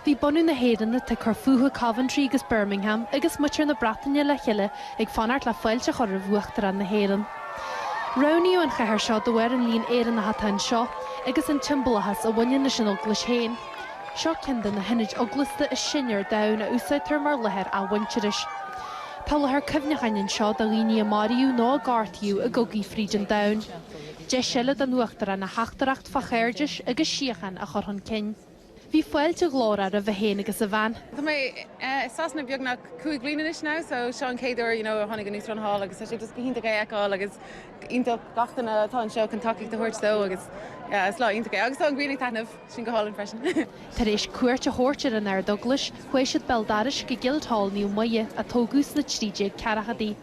[SPEAKER 5] Bhí bunadh na hÉireann atá ag cur fúthu Coventry agus Birmingham agus muintir na Breataine le chéile ag fanacht le fáilte a chur roimh Uachtarán na hÉireann. Roghnaíodh an chathair seo de bharr an líon Éireannach atá anseo agus an tsiombalachas a bhaineann leis an eaglais féin. Seo ceann de na hionaid eaglasta is sine ar domhan a úsáidtear mar láthair athmhuintearais. Tá láthair cuimhneacháin anseo do dhaoine a maraíodh nó a gortaíodh i gcogaí fríd an domhan. Deis eile don Uachtarán a theachtaireacht fá chairdeas agus síocháin a chur chun cinn. Bhí fáilte ghlórach roimhe féin agus a bhean.
[SPEAKER 18] Tá mé i Sasana beagnach 5 bliana anois now so seo an chéad uair you know a tháinig an Uachtarán thall agus tá sé just go hiontach é a fheiceáil agus iontach gach duine atá anseo chun tacaíocht a thabhairt dó agus yeah is lá iontach é agus tá an ghrian ag taitneamh, sin go hálainn freisin.
[SPEAKER 5] Tar éis cuairt a thabhairt ar an Ardeaglais, chuaigh siad béal dorais go Guildhall Naomh Muire a tógadh sna 1340idí,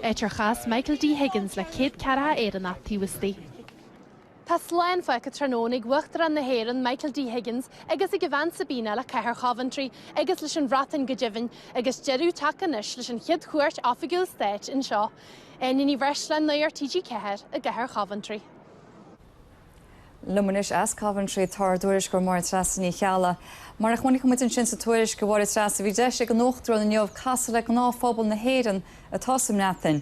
[SPEAKER 5] áit ar chas Michael D Higgins le 140 Éireannach taobh istigh. Tá slán fágtha tráthnóna ag Uachtarán na hÉireann, Michael D Higgins, agus ag a bhean Sabina le cathair Choventry, agus leis an Bhreatain go deimhin, agus deireadh tagtha anois leis an chéad chuairt oifigiúil stáit anseo. Áine Ní Bhreisleáin, Nuacht TG4, i gcathair Choventry.
[SPEAKER 21] Liom anois as Coventry tá ár dtuairisceoir Máire Treasa Ní Cheallaigh. Mar a chonaic muid ansin sa tuairisc, a Mháire Treasa, bhí deis ag an Uachtarán inniu casadh le gnáthphobal na hÉireann atá sa mBreatain.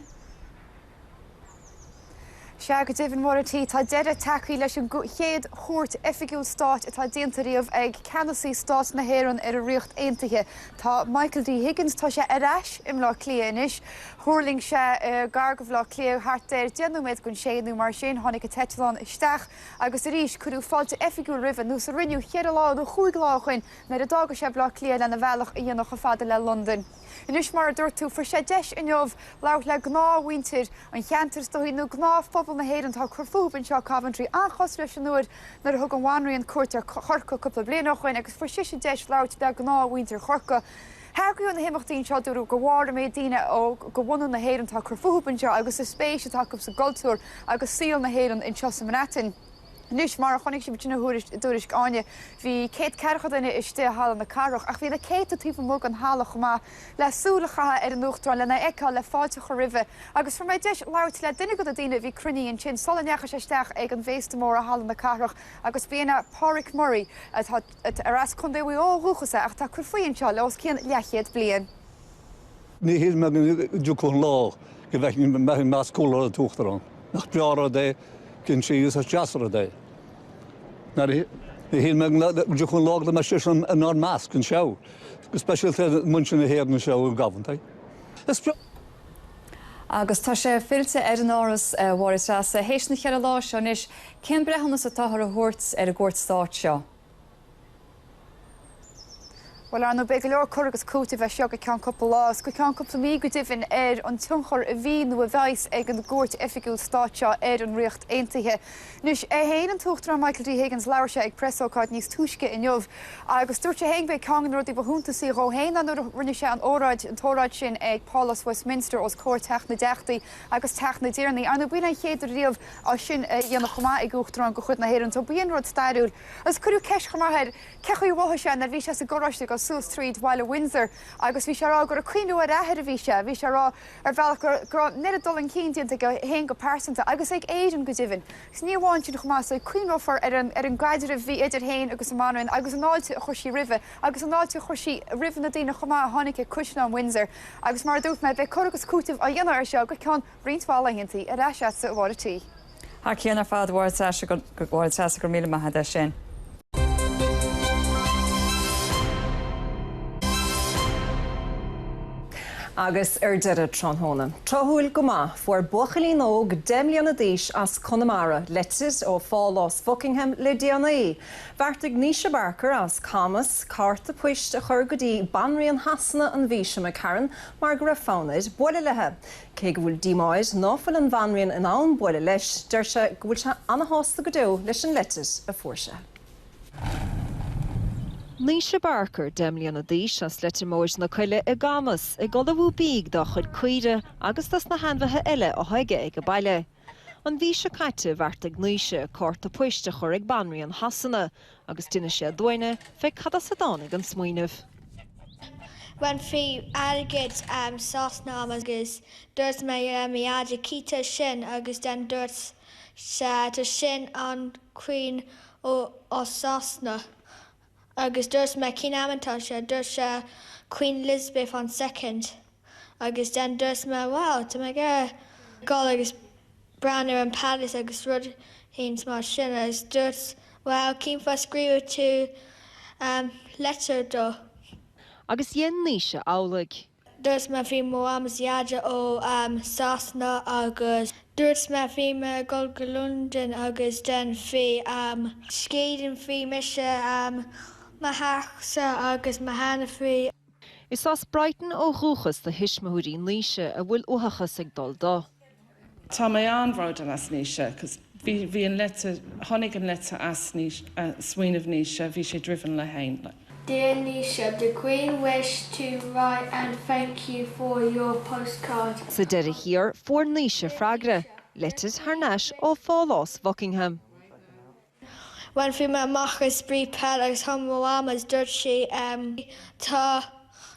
[SPEAKER 4] Sea, go deimhin, Máire T, tá deireadh tagtha leis an chéad chuairt oifigiúil stáit atá déanta riamh ag ceannasaí stáit na hÉireann ar an Ríocht Aontaithe. Tá Michael D. Higgins, tá sé ar ais i mBleá Cliath anois. Thuirling sé gar go Bhleá Cliath thart ar 10 nóiméad don sé nó mar sin. Tháinig an t-eitleán isteach agus arís cuireadh fáilte oifigiúil roimhe, nós a rinneadh cheithre lá nó chúig lá ó shoin nuair a d'fhága sé Bleá Cliath lena bhealach a dhéanamh chomh fada le Londain. Anois, mar a dúirt tú, fuair sé deis inniu labhairt le gnáthmhuintir an cheantair is dóigh, nó gnáthphobal na hÉireann atá ag cur fúthu anseo i Coventry, an-chosúil leis an uair nuair a thug an Bhanríon cuairt ar Chorcaigh cúpla bliain ó shoin agus fuair sise deis labhairt le gnáthmhuintir Chorcaí. Eagraíodh na himeachtaí anseo, dúradh, de bharr an méid daoine ó de bhunadh na hÉireann atá ag cur fúthu anseo agus an spéis atá acu sa gcultúr agus saol na hÉireann anseo sa mBreatain. Anois, mar a chonaic sibh ansin i dtuairisc Áine, bhí 140 duine istigh i Halla na Cathrach, ach bhí na céadta taobh amuigh den halla chomh maith, le súil a chaitheamh ar an Uachtarán, lena fheiceáil, le fáilte a chur roimhe. Agus fuair mé deis labhairt le duine de na daoine a bhí cruinnithe ansin sula ndeachaigh sé isteach ag an bhféasta mór i Halla na Cathrach, agus b'in é Páraic Murray, atá, ar as Contae Mhaigh Eo ó dhúchas é, ach atá ag cur faoi anseo le os cionn leathchéad bliain.
[SPEAKER 6] Ní shíl mé go dtiocfadh an lá go mbeifinn i measc comhluadar an t-uachtarán. Nach breá an rud é, cinnte, is deas an rud é. Ní shíl mé go dtiocfadh an lá go mbeadh seisean inár measc anseo, go speisialta muintir na hÉireann anseo i gCoventry. Is breá.
[SPEAKER 21] Agus tá sé fillte ar an Áras, a Mháire Treasa, théis na cheithre lá seo anois, cén breithiúnas atáthar a thabhairt ar an gcuairt stáit seo?
[SPEAKER 4] Bhuel, ar ndóigh, beidh go leor cur agus cúitimh as seo go ceann cúpla lá, is go ceann cúpla mí go deimhin, ar an tionchar a bhí nó a bheas ag an gcuairt oifigiúil stáit seo ar an Ríocht Aontaithe. Anois, é féin, an tUachtarán Michael D. Higgins, labhair sé ag preasócáid níos túisce inniu agus dúirt sé féin go b'é ceann de na rudaí ba shuntasaí dhó féin ná nuair a rinne sé an óráid, an t-óráid sin ag Pálás Westminster os comhair Teach na dTeachtaí agus Teach na dTiarnaí. Ar ndóigh, b'in an chéad uair riamh é sin a dhéanamh chomh maith ag Uachtarán de chuid na hÉireann, so b'in rud stairiúil. Agus cuireadh ceist chomh maith air cé chaoi a mhothaigh sé nuair a bhí sé sa gcarráiste ag dul suas tríd bhaile Windsor agus bhí sé a rá gur ag cuimhniú ar a athair a bhí sé. Bhí sé a rá ar bhealach go raibh an oiread dul chun cinn déanta aige féin go pearsanta agus ag Éirinn go deimhin. Agus ní amháin sin chomh maith, so cuimhneofar ar an ar an gcaidreamh a bhí idir féin agus an Bhanríon agus an fháilte a chuir sí roimhe agus an fháilte a chuir sí roimh na daoine chomh maith a tháinig ag Caisleán Windsor. Agus mar a dúirt mé, beidh cur agus cúiteamh á dhéanamh air seo go ceann roinnt mhaith laethantaí. Ar ais agatsa, a Mháire T.
[SPEAKER 21] Thar cionn ar fad, a Mháire Treasa, go Mháire Treasa, go raibh míle maith agat as sin.
[SPEAKER 14] Agus ar deireadh tráthnóna, tráthúil go maith, fuair buachaillín óg 10 mbliana d'aois as Conamara leitir ó Phálás Bhuckingham le déanaí. Bheartaigh Naoise Barker as Camas cárta poist a chur go dtí Banríon Shasana an mhí seo imigh tharainn mar go raibh fonn air bualadh léi. Cé go bhfuil díomá air ná fuil an Bhanríon in ann bualadh leis, deir sé go bhfuil sé ana-shásta go deo leis an leitir a fuair sé. Naoise Barker, 10 mbliana d'aois, as Leitir Móir na Coille i gCamas, ag ullmhú bídh dá chuid caoire agus dos na hainmhithe eile atá aige ag baile. An mhí seo caite bheartaigh Naoise cárta poist a chur ag Banríon Shasana agus d'inis sé dúinne fé cad as a dtáinig an smaoineamh.
[SPEAKER 22] Bhainfí airgead Sasana agus dúirt mé le mo dhaid cítear sin agus then dúirt sé tá sin an Queen ó Sasana. Agus dúirt mé cén am atá sé, dúirt sé Queen Elizabeth an second agus then dúirt mé wow tá mé ag iarraidh dul agus breathnú ar an palace agus rud éigint mar sin agus dúirt wow cén fáth scríobh tú leitir dó.
[SPEAKER 5] Agus dhein Naoise amhlaidh.
[SPEAKER 22] Dúirt mé bhí mo mham is dhaid ó Sasana agus dúirt mé bhí mé ag dul go Londain agus then bhí skating bhí mise mo theachsa agus mo sheanathair.
[SPEAKER 5] Is as Brighton ó dhúchas do thuismitheoirí Naoise a bhfuil uathachas ag dul do.
[SPEAKER 7] Tá mé an-bhródúil as Naoise 'cause bhí, bhí an leitir, tháinig an leitir as Naoise, smaoineamh Naoise, bhí sé driven le fhéin.
[SPEAKER 22] Dear Naoise, the Queen wish to write and thank you for your postcard.
[SPEAKER 5] Sa deireadh thiar, fuair Naoise freagra, leitir thar n-ais ó Phálás Bhuckingham.
[SPEAKER 22] Bhuel bhí mé amach ag spraoi peil agus tháinig mo mham agus dúirt sí tá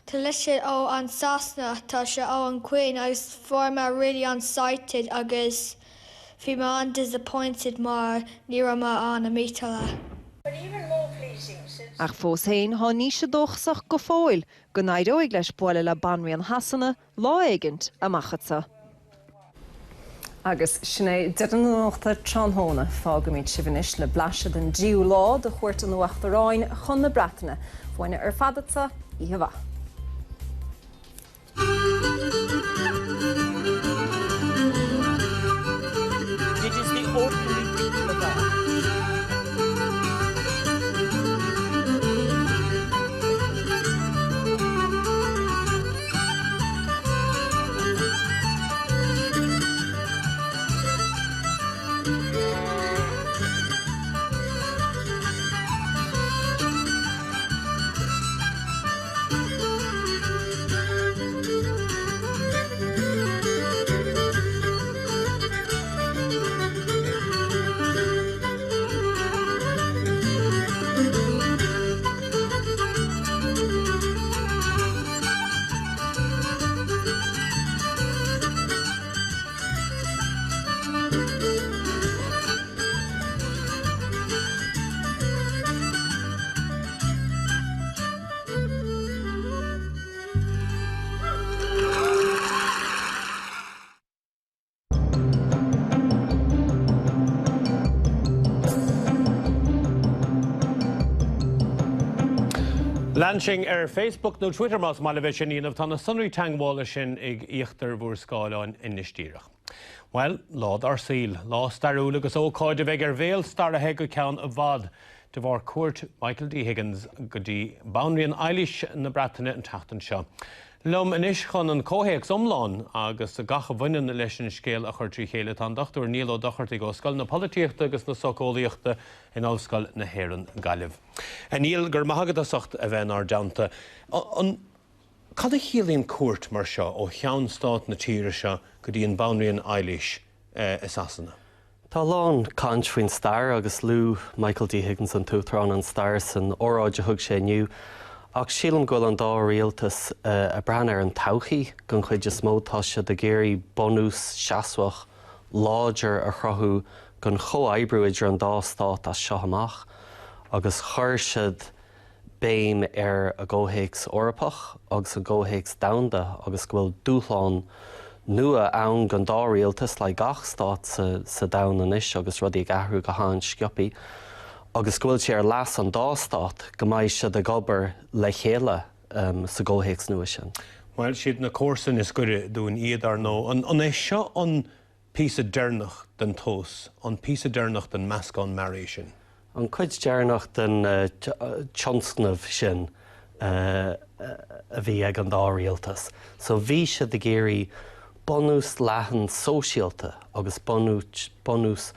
[SPEAKER 22] tá litir ó an Sasana tá sé ó an Queen agus fuair mé really an-excited agus bhí mé an-disappointed mar ní raibh mé in ann meet léi.
[SPEAKER 5] Ach fós féin, tá Naoise dóchasach go fóill go n-éireoidh leis bualadh le Banríon Shasana lá éigint amach anseo. Agus sin é deireadh na nuachta tráthnóna. Fágaimid sibh anois le blaiseadh den dtríú lá de chuairt an Uachtaráin chun na Breataine. Uainne ar fad anseo, oíche mhaith.
[SPEAKER 9] It is the ordinary people of Earth.
[SPEAKER 23] Lean sinn ar Facebook nó Twitter más maith libh é sin a dhéanamh, tá na sonraí teagmhála sin ag íochtar bhur scáileáin anois díreach. Bhuel, lá dár saol, lá stairiúil agus ócáid a bheidh ar bhéal staraithe go ceann i bhfad de bharr cuairt Michael D Higgins go dtí Banríon Eilís na Breataine an tseachtain seo. Liom anois chun an comhthéacs iomlán agus gach a bhaineann leis an scéal a chur trí chéile tá an Dr Niall Ó Dochartaigh ó Scoil na Polaitíochta agus na Socheolaíochta in Ollscoil na hÉireann, Gaillimh. A Niall, go raibh maith agat as ucht a bheith inár dteannta. An, cad a chiallaíonn cuairt mar seo ó cheann stáit na tíre seo go dtí an Banríon Eilís i Sasana?
[SPEAKER 24] Tá a lán caint faoin stair agus luaigh Michael D. Higgins, an tUachtarán, an stair san óráid a thug sé inniu ach sílim go bhfuil an dá rialtas ag breathnú ar an todhchaí den chuid is mó. Tá siad ag iarraidh bunús seasmhach láidir a chruthú don chomhoibriú idir an dá stát as seo amach agus chuir siad béim ar an gcomhthéacs Eorpach agus an gcomhthéacs domhanda agus go bhfuil dúshlán nua ann don dá rialtas, le gach stát sa domhan anois agus rudaí ag athrú go han-sciobtha, agus go bhfuil sé ar leas an dá stát go mbeidh siad ag obair le chéile sa gcomhthéacs nua sin.
[SPEAKER 23] Bhuel, siad na comharsain is gaire dúinn iad, ar ndóigh. An é seo an píosa deireanach den tomhas, an píosa deireanach den meascán mearaí sin?
[SPEAKER 24] An cuid deireanach den tionscnamh sin a bhí ag an dá rialtas. So bhí siad ag iarraidh bunús leathan sóisialta agus bunús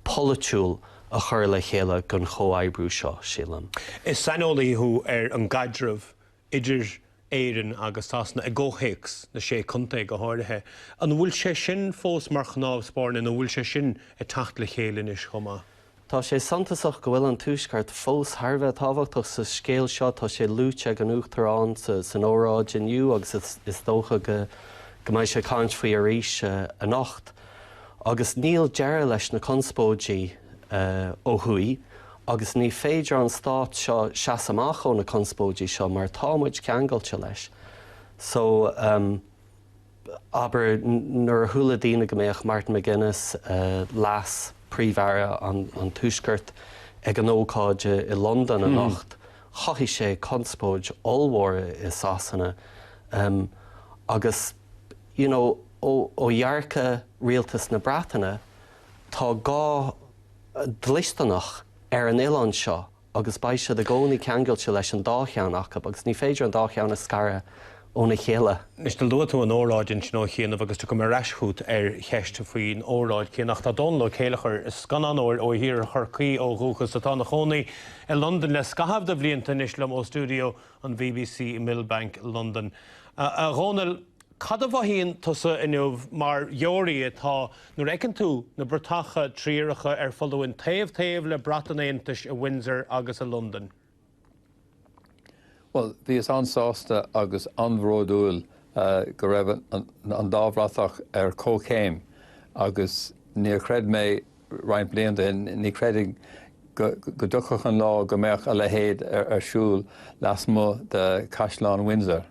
[SPEAKER 24] polaitiúil a chur le chéile don chomhoibriú seo, sílim.
[SPEAKER 23] Is saineolaí thú ar an gcaidreamh idir Éirinn agus Sasana i gcomhthéacs na Sé Contae go háirithe. An bhfuil sé sin fós mar chnámh spairne nó an bhfuil sé sin ag teacht le chéile anois chomh maith?
[SPEAKER 24] Tá sé suntasach go bhfuil an Tuaisceart fós thar a bheith tábhachtach sa scéal seo. Tá sé luaite ag an Uachtarán san óráid inniu agus is dócha go mbeidh sé ag caint faoi arís anocht. Agus níl deireadh leis na conspóidí ó thuaidh. Agus ní féidir an stát seo seasamh amach ó na conspóidí seo mar tá muid ceangailte leis. So, abair, nuair a chuala daoine go mbeadh Martin McGuinness, leas Príomh-Aire an Tuaiscirt, ag an ócáid i Londain anocht, chothaigh sé conspóid ollmhór i Sasana. Agus, you know, ó dhearcadh rialtas na Breataine, tá gá dlisteanach ar an oileán seo agus beidh siad i gcónaí ceangailte leis an dá cheann acu agus ní féidir an dá cheann a scaradh óna chéile.
[SPEAKER 23] Anois, do luaigh tú an óráid ansin ó chianaibh agus tiocfaidh mé ar ais chugat ar cheist faoin óráid céanna ach tá Dónal Ó Céilleachair, scannánóir ó iarthar Chorcaí ó dhúchas atá ina chónaí i Londain le scaitheamh de bhlianta anois liom ó stiúideo an bbc i Millbank, Londain. A Dhónaill, Cad a mhothaíonn tusa inniu mar dheoraí atá nuair a fheiceann tú na bratacha triaracha ar foluain taobh taobh le brat an Aontais i Windsor agus i Londain?
[SPEAKER 1] Bhuel, bhíos an-sásta agus an-bhródúil go raibh an dá bhratach ar comhchéim agus níor chreid mé roinnt blianta ó shin, ní chreidfinn go dtiocfadh an lá go mbeadh a leithéid ar siúl lasmuigh de Chaisleán Windsor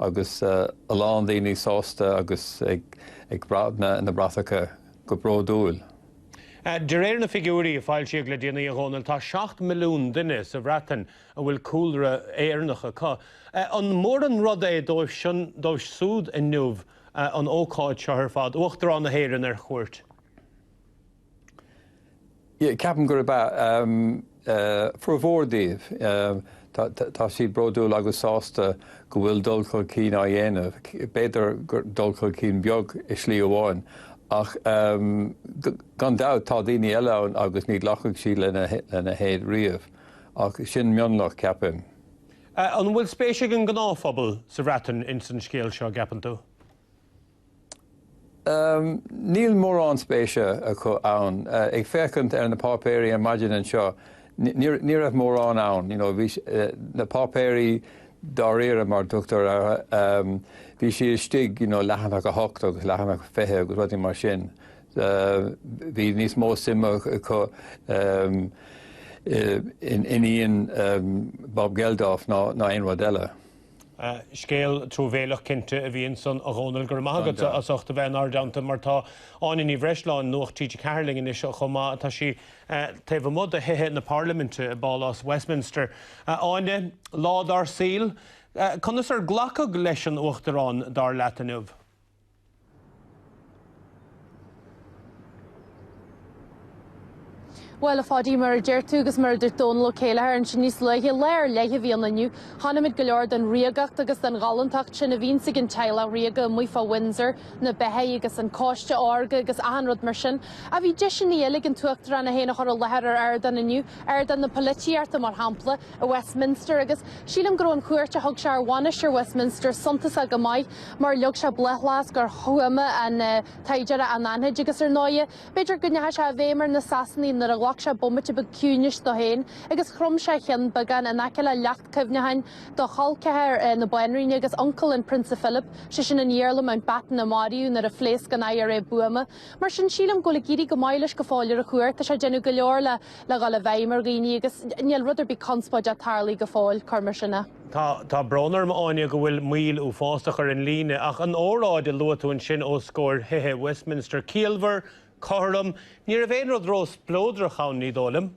[SPEAKER 1] agus a lán daoine sásta agus ag brath na bratacha go bródúil.
[SPEAKER 23] De réir na figiúirí a foilsíodh le déanaí, a Dhónaill, tá 7 milliún duine sa Bhreatain a bhfuil cúlra Éireannach acu. An mór an rud é dóibh siúd inniu an ócáid seo ar fad, Uachtarán na hÉireann ar chuairt?
[SPEAKER 1] Ceapaim gurb ea. Formhór díobh, tá siad bródúil agus sásta go bhfuil dul chun cinn á dhéanamh. B'fhéidir gur dul chun cinn beag i slí amháin, ach gan dabht tá daoine eile ann agus ní ghlacfaidh siad lena leithéid riamh. Ach sin mionlach, ceapaim.
[SPEAKER 23] An bhfuil spéis ag an ngnáthphobal sa Bhreatain ins an scéal seo, an gceapann tú?
[SPEAKER 1] Níl mórán spéise acu ann. Ag féachaint ar na páipéirí ar maidin anseo, ní raibh mórán ann. You know, bhí na páipéirí dáiríre, mar a tugtar orthu, bhí siad istigh, you know, leathanach 8 agus leathanach 20 agus rudaí mar sin. Bhí níos mó suime acu in iníon Bob Geldof ná aon rud eile.
[SPEAKER 23] Scéal truamhéileach cinnte a bhí ansan a Dhónaill. Go raibh maith agat as ucht a bheith inár dteannta mar tá Áine Ní Bhreisleáin, Nuacht TG4 linn anois chomh maith. Tá sí taobh amuigh de thithe na Parlaiminte i bPálás Westminster. A Áine, lá dár saol. Conas ar glacadh leis an Uachtarán dar leat inniu?
[SPEAKER 5] Bhuel, a Pháidí, mar a deir tú agus mar a dúirt Dónal Ó Céilleachair ansin níos luaithe, lá ar leith a bhí ann inniu. Chonaic muid go leor den ríogacht agus den ghalántacht sin a bhíonns ag an teaghlach ríoga amuigh fá Windsor, na beithígh agus an cóiste órga agus achan rud mar sin. Ach bhí deiseanna eile ag an tUachtarán é féin a chur i láthair ar ardán inniu, ardán na polaitíochta mar shampla, i Westminster agus sílim go raibh an chuairt a thug sé ar Mhainistir Westminster suntasach go maith mar leag sé bláthfhleasc ar thuama an tsaighdiúra anaithnid agus ar ndóighe b'fhéidir go ndeachaigh sé i bhfeidhm ar na Sasanaigh nuair a ghlac sé bomaite beag ciúnais dó féin agus chrom sé a cheann beagán in aice le leacht cuimhneacháin do chol ceathar na Banríona agus uncail an Prionsa Philip, sé sin an Iarla Mountbatten a maraíodh nuair a phléasc an IRA buama. Mar sin sílim go bhfuil ag éirí go maith leis go fóill ar a chuairt, tá sé ag déanamh go leor le le dhul i bhfeidhm ar dhaoine agus níl rud ar bith conspóideach tarlaithe go fóill, cuir mar sin é.
[SPEAKER 23] Tá, tá brón orm, Áine, go bhfuil moill uafásach ar an líne, ach an óráid a luaigh tú ansin os comhair thithe Westminster, ciallmhar, cothrom, ní raibh aon rud ró-spleodrach ann, ní dóigh liom.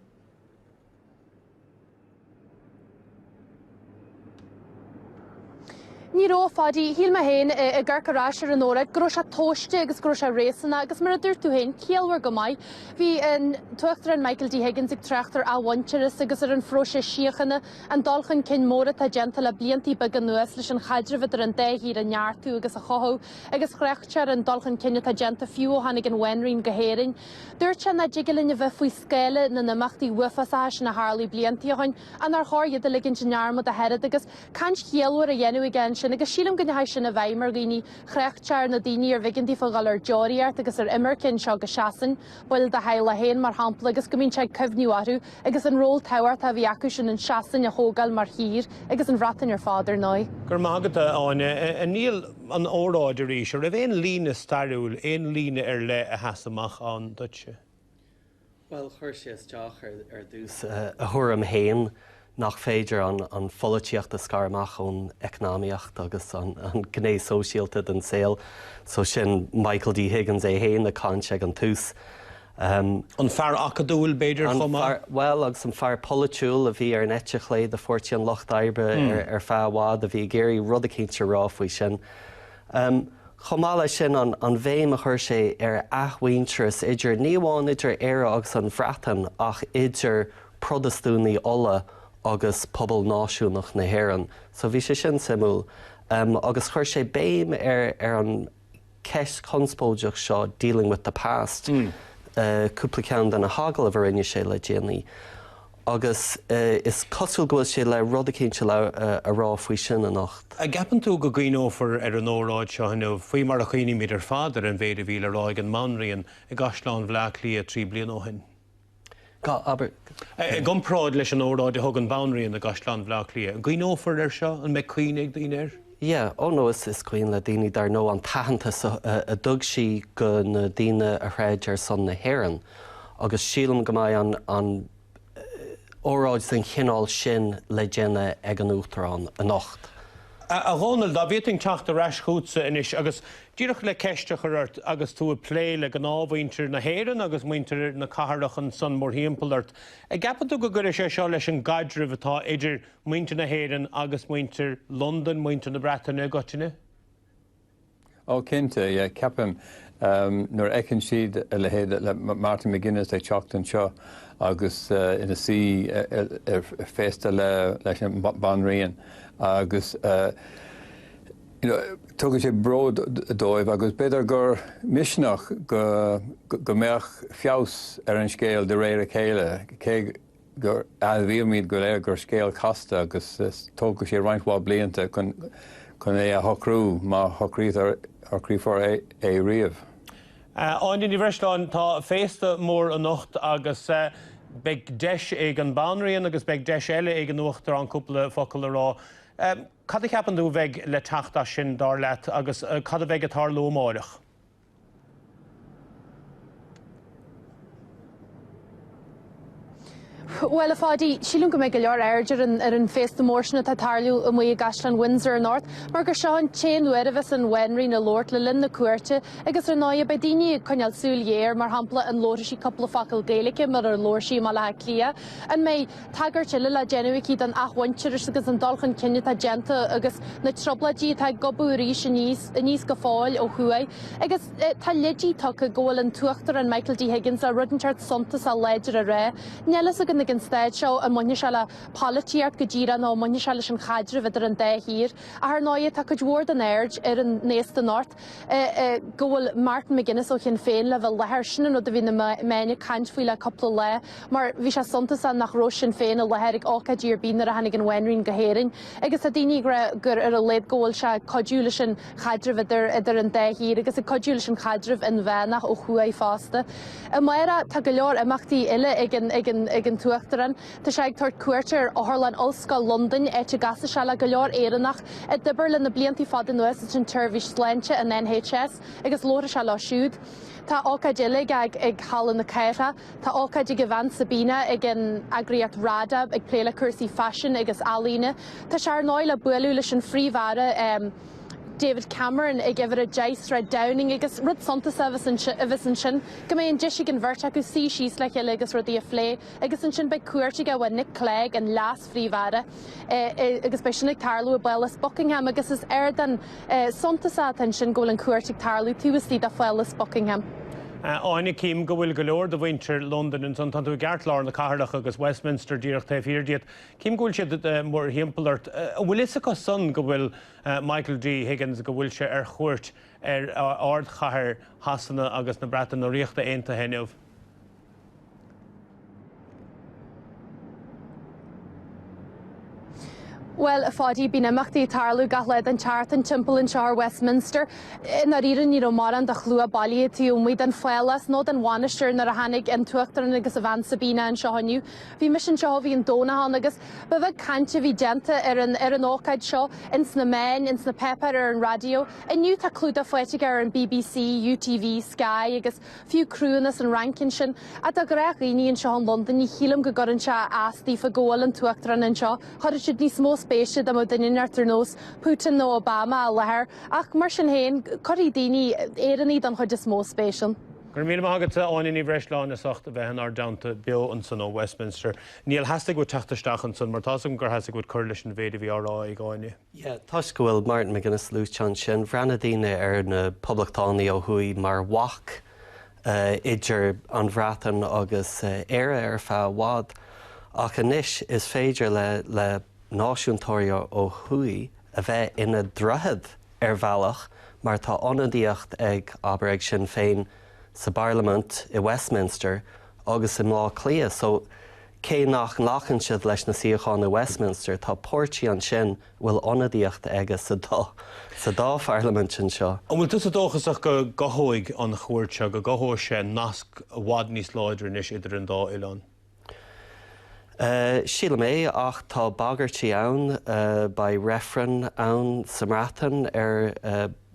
[SPEAKER 5] Ní raibh, a Pháidí. Shíl mé féin, ag amharc ar ais ar an óráid, go raibh sé tomhaiste agus go raibh sé réasúnta agus, mar a dúirt tú féin, ciallmhar go maith. Bhí an tUachtarán Michael D. Higgins ag trácht ar athmhuintearas agus ar an phróiseas síochána, an dul chun cinn mór atá déanta le blianta beaga anuas leis an chaidreamh idir an dá thír a neartú agus a chothú agus thrácht sé ar an dul chun cinn atá déanta fiú ó tháinig an Bhanríon go hÉirinn. Dúirt sé nach dtig linn a bheith faoi scáile na n-imeachtaí uafásacha sin a tharlaigh blianta ó shin ach nár chóir iad a ligint i ndearmad ach oiread agus caint chiallmhar á dhéanamh aige ansin agus sílim go ndeachaigh sin i bhfeidhm ar dhaoine. Thrácht sé ar na daoine arbh éigean daofa dhul ar deoraíocht agus ar imirce anseo go Sasain, baill dá theaghlach féin mar shampla agus go mbíonn sé ag cuimhniú orthu agus an ról tábhachtach a bhí acu sin in Sasain a thógáil mar thír agus an Bhreatain ar fad ar ndóigh.
[SPEAKER 23] Go raibh maith agat, a Áine. A Niall, an óráid arís, an raibh aon líne stairiúil, aon líne ar leith a sheas amach ann duitse?
[SPEAKER 24] Bhuel, chuir sé isteach ar dtús a thuairim féin nach féidir an pholaitíocht a scar amach ón eacnamaíocht agus an gné sóisialta den saol. So sin Michael D. Higgins é féin ag caint ag an tús.
[SPEAKER 23] An fear acadúil, b'fhéidir, chomh maith?
[SPEAKER 24] Bhuel, agus an fear polaitiúil a bhí ar an eite chlé de Pháirtí an Lucht Oibre ar feadh i bhfad, a bhí ag iarraidh rud eicínt a rá faoi sin. Chomh maith leis sin, an bhéim a chuir sé ar athmhuintearas idir, ní amháin idir Éire agus an Bhreatain, ach idir Protastúnaigh Uladh agus pobal náisiúnach na hÉireann. So bhí sé sin suimiúil. Agus chuir sé béim ar ar an cheist chonspóideach seo, dealing with the past, cúpla ceann de na hagallaimh a rinne sé le déanaí. Agus is cosúil go bhfuil sé le rud eicínt a rá faoi sin anocht.
[SPEAKER 23] An gceapann tú go gcuimhneofar ar an óráid seo inniu, faoi mar a chuimhnímid ar fad ar an mhéid a bhí le rá ag an mBanríon i gCaisleán Bhaile Átha Cliath 3 bliana ó shin?
[SPEAKER 24] Abair.
[SPEAKER 23] I gcomparáid leis an óráid a thug an Bhanríon i gCaisleán Bhaile Átha Cliath, an gcuimhneofar air seo? An mbeidh cuimhne ag daoine air?
[SPEAKER 24] Yeah, oh no, is cuimhin le daoine dar ndóigh an t-aitheantas a dtug sí go na daoine a throid ar son na hÉireann agus sílim go mbeidh an an óráid den chineál sin le déanamh ag an Uachtarán anocht.
[SPEAKER 23] A Dhónaill, dá bhféadfainn teacht ar ais chugatsa anois agus díreach le ceist a chur ort agus tú ag plé le gnáthmhuintir na hÉireann agus muintir na cathrach ansan mórthimpeall ort, an gceapann tú go gcuirfidh sé seo leis an gcaidreamh atá idir muintir na hÉireann agus muintir Londain, muintir na Breataine i gcoitinne?
[SPEAKER 1] Ó cinnte, yeah, ceapaim nuair a fheiceann siad a leithéid le Martin McGuinness ag teacht anseo agus ina suí ar féasta leis an Banríon agus you know tugann sé bród dóibh agus b'fhéidir gur misneach go go mbeadh feabhas ar an scéal de réir a chéile cé gur admhaímid go léir gur scéal casta agus tógfaidh sé roinnt mhaith blianta chun chun é a shocrú, má shocraítear, shocraífear é riamh.
[SPEAKER 23] Áine Ní Bhreisleáin, tá féasta mór anocht agus beidh deis ag an Bhanríon agus beidh deis eile ag an Uachtarán cúpla focal a rá. Cad a cheapann tú a bheidh le teacht as sin, dar leat, agus cad a bheidh ag tarlú amáireach?
[SPEAKER 5] Bhuel, a Pháidí, sílim go mbeidh go leor aird ar an ar an féasta mór sin atá ag tarlú amuigh i gCaisleán Windsor anocht, mar gur seo an t-aon uair a bheas an Bhanríon ag labhairt le linn na cuairte agus ar ndóigh beidh daoine ag coinneáil súil ghéar, mar shampla, an labharfaidh sí cúpla focal Gaeilge mar ar labhair sí i mBaile Átha Cliath? An mbeidh tagairt eile le déanamh aici don athmhuintearas agus an dul chun cinn atá déanta agus na trioblóidí atá ag gobadh arís aníos aníos go fóill ó thuaidh. Agus tá leidí tugtha go bhfuil an tUachtarán Michael D Higgins le rud inteacht suntasach láidir a rá. Níl fhios againn ag an staid seo an mbainfidh sé le polaitíocht go díreach nó an mbainfidh sé leis an chaidreamh idir an dá thír. Ach ar ndóigh tá cuid mhór den aird ar an fhéasta anocht. go bhfuil Martin McGuinness ó Shinn Féin le bheith i láthair. Sin an rud a bhí na meáin ag caint faoi le cúpla lá mar bhí sé suntasach nach raibh Sinn Féin i láthair ag ócáidí ar bith nuair a tháinig an Bhanríon go hÉirinn agus tá daoine ag rá gur ar a laghad go bhfuil sé ag cuidiú leis an chaidreamh idir idir an dá thír agus ag cuidiú leis an chaidreamh inmheánach ó thuaidh fosta. Amárach tá go leor imeachtaí eile ag an ag an ag an tUachtarán. Tá sé ag tabhairt cuairte ar Otharlann Ollscoil Londain, áit a gcasfaidh sé le go leor Éireannach a d'oibir le na blianta fada anuas ins an tseirbhís sláinte, an NHS, agus labharfaidh sé leo siúd. Tá ócáid eile aige ag Halla na Cathrach. Tá ócáid ag a bhean Sabina ag an eagraíocht RADA ag plé le cúrsaí faisin agus ealaíne. Tá sé ar ndóigh le bualadh leis an Phríomh-Aire, David Cameron ag uimhir 10 Sráid Downing agus rud suntasach a bheas ansin go mbeidh an deis ag an bheirt acu suí síos le chéile agus rudaí a phlé. Agus ansin beidh cuairt aige ó Nick Clegg, an Leas-Phríomh-Aire, agus beidh sin ag tarlú i bPálas Buckingham agus is ardán suntasach atá ansin go bhfuil an chuairt ag tarlú taobh istigh de Phálas Buckingham.
[SPEAKER 23] Áine, cím go bhfuil go leor de mhuintir Londain ansan. Tá tú i gceartlár na cathrach agus Westminster díreach taobh thiar díot. Cím go bhfuil siad mórthimpeall ort. An bhfuil fhios acu san go bhfuil Michael D Higgins, go bhfuil sé ar chuairt ar ardchathair Shasana agus na Breataine, na Ríochta Aontaithe inniu?
[SPEAKER 5] Bhuel, a Pháidí, bíonn imeachtaí ag tarlú gach lá den tseachtain timpeall anseo ar Westminster. I ndáiríre ní raibh mórán de shlua bailithe taobh amuigh den phálás nó den mhainistir nuair a tháinig an tUachtarán agus a bhean Sabina anseo inniu. Bhí mise anseo ó bhí an Domhnach ann agus ba bheag caint a bhí déanta ar an ar an ócáid seo ins na meáin, ins na páipéir, ar an raidió. Inniu tá clúdach faighte ar an BBC, UTV, Sky agus fiú criúnna san Fhrainc ansin. Ach do ghnáthdhaoine anseo in Londain ní shílim go gcuireann sé as daofa go bhfuil an tUachtarán anseo. Chuirfeadh siad níos mó spéise dá mbeadh duine inteacht ar nós Putin nó Obama i láthair. Ach mar sin féin, cuirfidh daoine, Éireannaigh don chuid is mó, spéis ann.
[SPEAKER 23] Go raibh míle maith agat, Áine Ní Bhreisleáin, as ucht a bheith inár dteannta beo ansan ó Westminster. Niall, theastaigh uait teacht isteach ansan mar tá's agam gur theastaigh uait cur leis an mhéid a bhí á rá ag Áine.
[SPEAKER 24] Yeah, toisc go bhfuil Martin McGuinness luaite ansin, bhreathnaigh daoine ar na Poblachtánaigh ó thuaidh mar bhac idir an Bhreatain agus Éire ar feadh i bhfad. Ach anois is féidir le le náisiúntóirí ó thuaidh a bheith ina ndroichead ar bhealach mar tá ionadaíocht ag, abair, ag Sinn Féin sa bParlaimint i Westminster agus i mBleá Cliath. So cé nach nglacann siad leis na suíocháin i Westminster, tá páirtí ansin a bhfuil ionadaíocht aige sa dá, sa dá pharlaimint anseo.
[SPEAKER 23] An bhfuil tusa dóchasach go gcothóidh an chuairt seo, go gcothóidh sé nasc i bhfad níos láidre anois idir an dá oileán?
[SPEAKER 24] Sílim é, ach tá bagairtí ann. Beidh reifreann ann sa mBreatain ar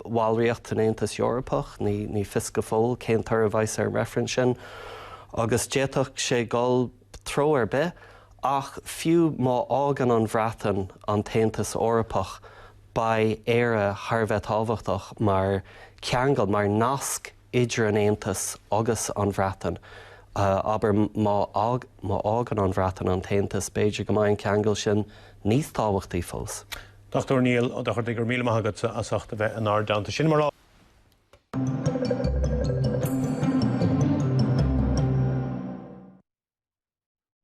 [SPEAKER 24] bhallraíocht san Aontas Eorpach. Ní fios go fóill cén toradh a bheas ar an reifreann sin agus d'fhéadfadh sé dul treo ar bith. Ach fiú má fhágann an Bhreatain an tAontas Eorpach, beidh Éire thar a bheith tábhachtach mar cheangal, mar nasc idir an Aontas agus an Bhreatain. Abair, má fhágann an Bhreatain an tAontas, b'fhéidir go mbeidh an ceangal sin níos tábhachtaí fós.
[SPEAKER 23] Dr Niall Ó Dochartaigh, go raibh míle maith agatsa as ucht a bheith inár dteannta. Sin mar.